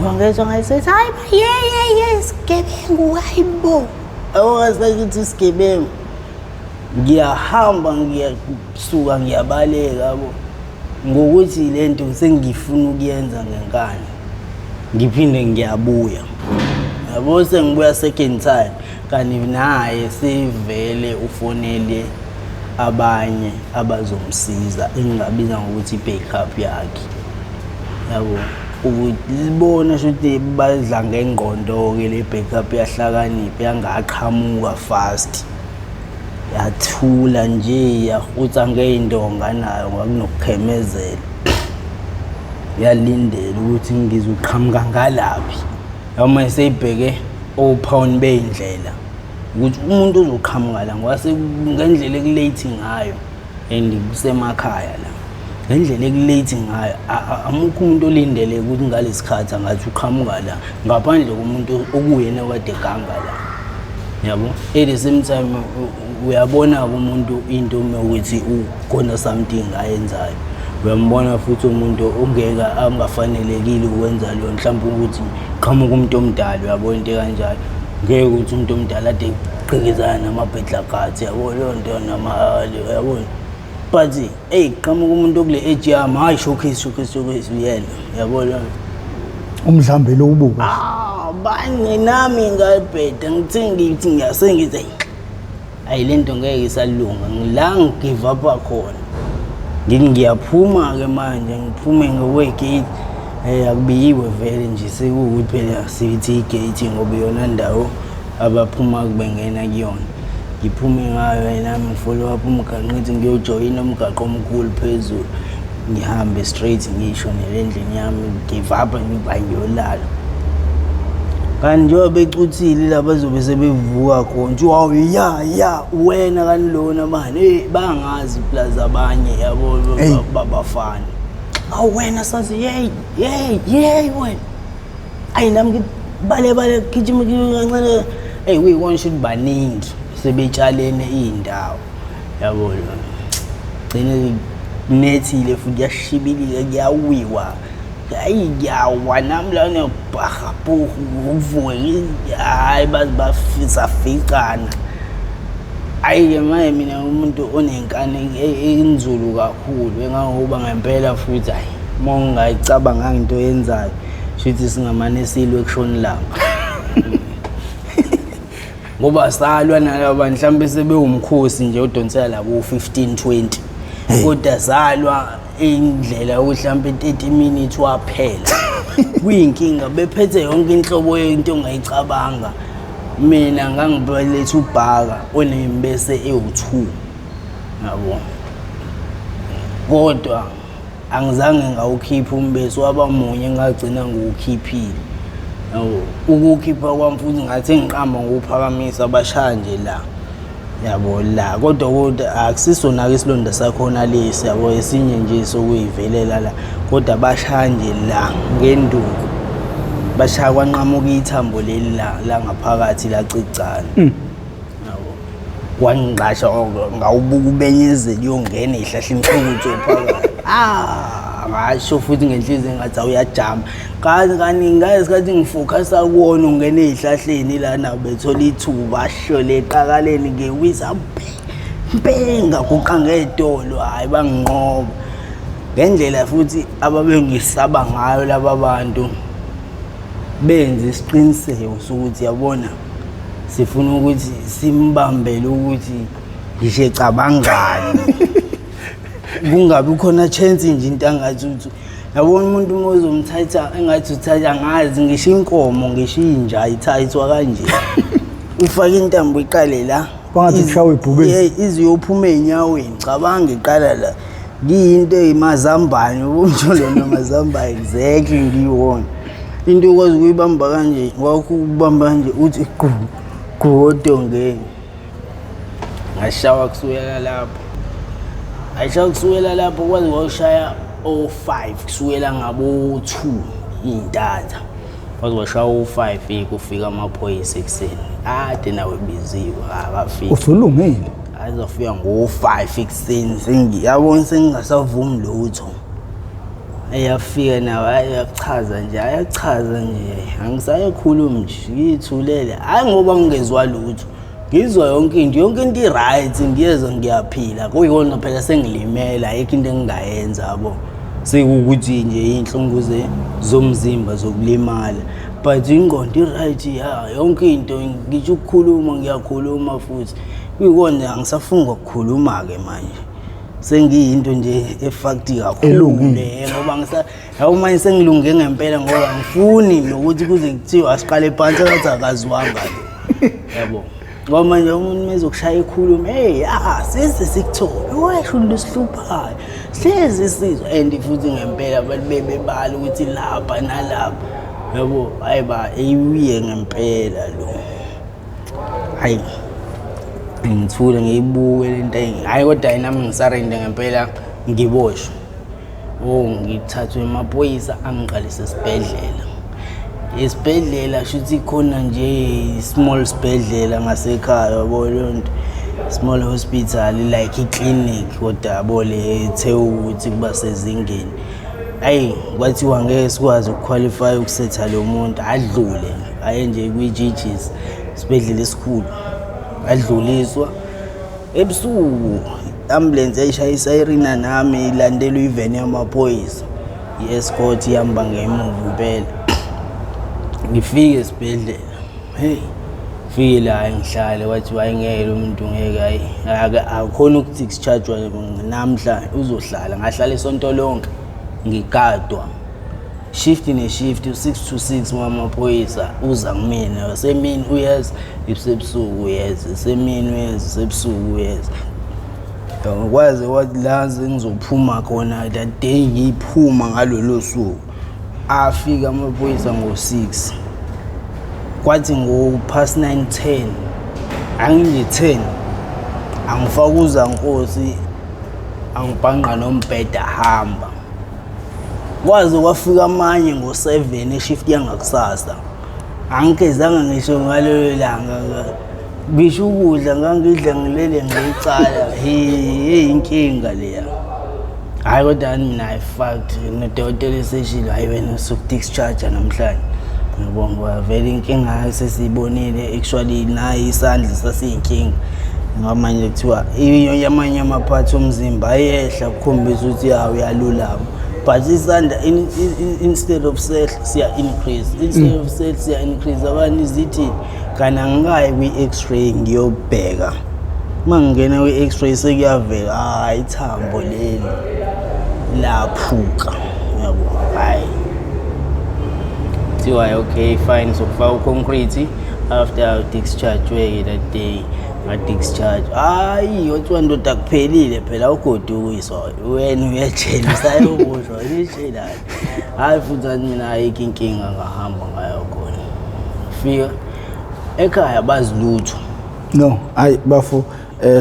Wangezwa ngayisethi hayi ba ye ye ye sigebengu hayi bo. Awukasakithi isigebengu. Ngiyahamba ngiyasuka ngiyabaleka yabo. Ngokuthi lento sengifuna ukuyenza ngenkani. Ngiphinde ngiyabuya. Yabo sengibuya second time kanti naye sivele ufonele abanye abazomsiza engingabiza ngokuthi i-backup yakhe. Yabo ukubona shuthi badla ngengqondo-ke le backup yahlakanipha yangaqhamuka fast. Yathula nje yahutsa ngey'ndonga nayo ngakunokukhemezela. Yalindela ukuthi ngizoqhamuka ngalaphi. Noma seyibheke ophawuni bey'ndlela ukuthi umuntu uzoqhamuka la ngoba ngendlela eku-late ngayo and kusemakhaya la. Ngendlela eku-late ngayo amukho umuntu olindele ukuthi ngalesi khathi angathi uqhamuka la ngaphandle komuntu okuyena okade eganga la. Yabo at the same time uyabona-ke umuntu into mewukuthi ukhona something ayenzayo. Uyambona futhi umuntu ongeke angafanelekile ukwenza leyo mhlawumbe ukuthi qhamuka umuntu omdala uyabona into ekanjalo. Ngeke ukuthi umuntu omdala ade egqekezana nama-burglar guards yabo leyo nto nama yabona. But eyi qhamuka umuntu okule age yami hayi showcase showcase showcase uyena yabo leyo nto. Umdlambelo ubuka. Ah bani nami ngabheda ngithe ngithi ngiyasengithi ayi le nto ngeke isalunga la ngi-give up khona. Ngithi ngiyaphuma-ke manje ngiphume ngokwe-gate akubiyiwe vele nje sekuwukuthi phela sithi i-gate ngoba iyona ndawo abaphuma bengena kuyona. Ngiphume ngayo nami ngi-follow up umgaqo ngithi ngiyojoyina umgaqo omkhulu phezulu. Ngihambe straight ngiyishonele endlini yami give up ngithi ngiyolala. Kanti njengoba becuthile la bazobe sebevuka khona nje hawu ya ya wena kanti lona bani hey bangazi plus abanye yabo babafana. Awu wena sazi hey hey hey wena. Ayi nami ngithi bale bale gijima gijima kancane. Hey kuyikona shuthi baningi sebetshalene iy'ndawo yabo lona. Gcine kunethile futhi kuyashibilika kuyawiwa. Hayi ngiyawa nami lana bhaha bhuhu uvuke hayi baze bafisa ficana. Hhayi-ke manje mina umuntu onenkani enzulu kakhulu engangokuba ngempela futhi hhayi uma ungayicabanganga into oyenzayo shuthi singamane silwe kushona ilanga. Ngoba salwa nalaba bantu mhlawumbe sebewumkhosi nje odonsela labo 15 20. Kodwa salwa indlela yokuthi mhlawumbe 30 minutes waphela. Kuyinkinga bephethe yonke inhlobo yento ongayicabanga. Mina ngangibeletha ubhaka onembese ewu-2 yabo, kodwa angizange ngawukhipha umbese, waba munye ngagcina ngiwukhiphile yabo. Ukuwukhipha kwami futhi ngathi ngiqamba ngokuwuphakamisa bashaya nje la yabo la, kodwa akusisona-ke isilonda sakhona lesi yabo, esinye nje sokuyivelela la, kodwa bashaya nje la ngenduku, bashaya kwanqamuka ithambo leli la langaphakathi lacicana yabo, kwangqasha ngawubuka ubenyezela uyongena ey'hlahleni ukuthi phakathi. Ah, ngasho futhi ngenhliziyo engathi awuyajama kazi kaningi ngalesikhathi ngifokhasa kuwona ungena ey'hlahleni lana bethola ithuba ahlole eqakaleni ngiwisa mpe ngaguqa ngedolo, hhayi banginqoba ngendlela futhi ababengisaba ngayo laba bantu. Benze isiqiniseko sokuthi yabona sifuna ukuthi simbambele ukuthi ngisho ecabangani kungabi khona chance nje into angathi uthi yabona umuntu uma uzomthatha engathi uthatha angazi ngisho inkomo ngisho inja ithathwa kanje, ufake intambo iqale la. Kwangathi kushawa ibhubesi. Iziyophuma ey'nyaweni, cabanga iqala la kuyinto eyimazambane umjolo namazambane exactly ngiwona into okwazi ukuyibamba kanje wakho ukubamba kanje uthi qu qu odongeni. Ngashawa kusukela lapho, ngashawa kusukela lapho kwaze kwashaya o-5 kusukela ngabo-2 iy'ntatha, kwaze kwashaya o-5 kufika amaphoyisa ekuseni ade nawe biziwe akafiki. Usulungile? Azofika ngo-5 ekuseni yabona sengingasavumi lutho. Eyafika nawo ayachaza nje, ayachaza nje, angisayekhulumi nje, ngiyithulele. Hhayi ngoba ngingezwa lutho, ngizwa yonke into, yonke into i-right, ngiyezwa ngiyaphila. Kuyikona phela sengilimele, ayikho into engingayenza yabo. Sekuwukuthi nje iy'nhlungu zomzimba zokulimala, but ingqondo i-right ya, yonke into ngisho ukukhuluma ngiyakhuluma futhi. Kuyikona angisafuni kwakukhuluma-ke manje. Sengiyinto nje efakti kakhulu Elungile. Ngoba ngisa yabo manje sengilunge ngempela ngoba angifuni nokuthi kuze kuthiwe asiqale phansi engathi akaziwanga lo. Yabo. Ngoba manje umuntu mezokushaya ekhuluma, hey, ah size sikuthole, wesho into esihluphayo. Sihlezi sizwa and futhi ngempela abantu bebebala ukuthi lapha nalapha. Yabo, hayi ba eyiye ngempela lo. Hayi ngithule ngiyibuke lento, hayi kodwa nami ngisarende ngempela ngiboshwe. Oh, ngithathwe emaphoyisa angiqalise esibhedlela. Esibhedlela shuthi khona nje small sibhedlela ngasekhaya yabo leyo nto. Small hospital like i-clinic kodwa yabo le ethe ukuthi kuba sezingeni. Ayi kwathiwa ngeke sikwazi ukuqualify ukusetha lo muntu adlule aye nje kwi-GGs isibhedlela esikhulu, adluliswa ebusuku ambulance yayishaya isayirina nami ilandelwa iveni yamaphoyisa i-escort ihamba ngemuva impela. Ngifike esibhedlela, hey fike la ngihlale, wathi hayi ngeke lo muntu ngeke, hayi akukhona ukuthi discharge namhla uzohlala. Ngahlala isonto lonke ngigadwa shift ne-shift u-6 to 6 wamaphoyisa uza kumina, semini uyeza, isebusuku uyeza, semini uyeza, sebusuku uyeza. Kwaze kwathi la sengizophuma khona that day ngiphuma ngalolo suku afika amaphoyisa ngo-6, kwathi ngo-past 9 10 anginje 10 angifaka uzankosi angibhanqa nombheda hamba. Kwaze kwafika amanye ngo-7 eshift yangakusasa, angigezanga ngisho ngalelo langa, ngisho ukudla ngangidla ngilele ngicala. Hey inkinga leya. Hhayi kodwa mina I fucked nodokotela eseshilo, hhayi wena usuku-discharge namhlanje. Ngibonga ngoba vele inkinga sesiyibonile actually nayi isandla sasiyinkinga. Ngoba manje kuthiwa amanye amaphathi omzimba ayehla kukhombisa ukuthi ya uyalulama, but isandla instead of sehla siya increase, instead of sehla siya increase. Abanye zithi kana ngikayi kwi-x-ray ngiyobheka, uma ngingena kwi-x-ray sekuyavela, hayi, ithambo leli laphuka, yabo. Hhayi, kuthiwa okay, fine, sokufaka u-concrete after discharge-ke that day. Nga-discharge, hhayi, kwathiwa ndoda kuphelile phela, awugodukiswa wena, uyejele, usayoboshwa uyetshelani. Hhayi futhi, athi mina ayikho inkinga, ngahamba ngayo khona, fika ekhaya bazi lutho. No, hayi bafo,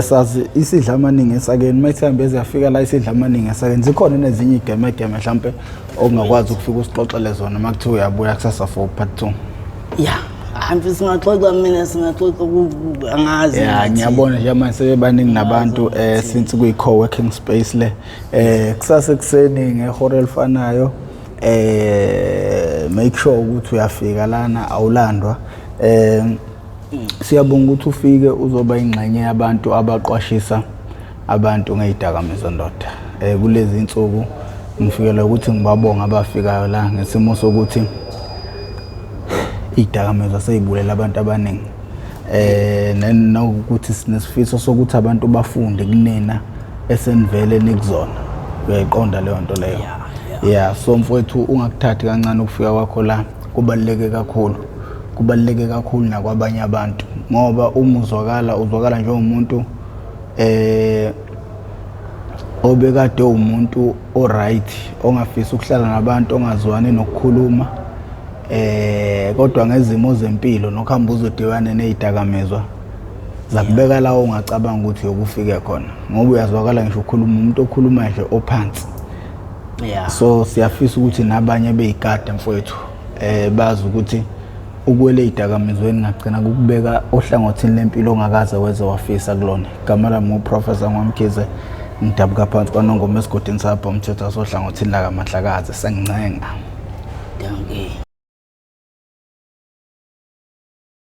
sazi isidla amaningi esakeni, mayithambe ziyafika la isidla amaningi esakeni. Zikhona nezinye igemegeme mhlambe ongakwazi ukufika usixoxele zona uma kuthiwa uyabuya kusasa for part 2? Ya, hayi, singaxoxa, mina singaxoxa, angazi. Ya. Ngathi. Ngiyabona nje manje sebebaningi nabantu since kuyi co-working space le. Kusasa ekuseni ngehora elifanayo, make sure ukuthi uyafika lana, awulandwa. Siyabonga ukuthi ufike uzoba ingxenye yabantu abaqwashisa abantu ngezidakamizwa, ndoda. Kulezi insuku ngifikelwa ukuthi ngibabonga abafikayo la ngesimo sokuthi izidakamizwa seyibulela abantu abaningi, nanokuthi sinesifiso sokuthi abantu bafunde kunina esenivele nikuzona. Uyayiqonda leyo nto leyo? Yeah, so mfowethu, ungakuthathi kancane ukufika kwakho la, kubaluleke kakhulu, kubaluleke kakhulu nakwabanye abantu, ngoba uma uzwakala, uzwakala njengomuntu obekade umuntu o-right, ongafisi ukuhlala nabantu, ongazwani nokukhuluma, kodwa ngezimo zempilo nokuhamba uzodibana nezidakamizwa zakubeka la ungacabanga ukuthi uyokufike khona, ngoba uyazwakala ngisho ukhuluma, umuntu okhuluma nje ophansi. So siyafisa ukuthi nabanye beyigade, mfowethu, bazi ukuthi ukwele idakamizweni ngagcina kukubeka ohlangothini lempilo ongakaze weze wafisa kulona. Igama lami nguProfessor Ngwamkhize, ngidabuka phansi kwaNongoma esigodini sabho umthetho wasohlangothini lakaMandlakazi. Sengincenga. Dankie.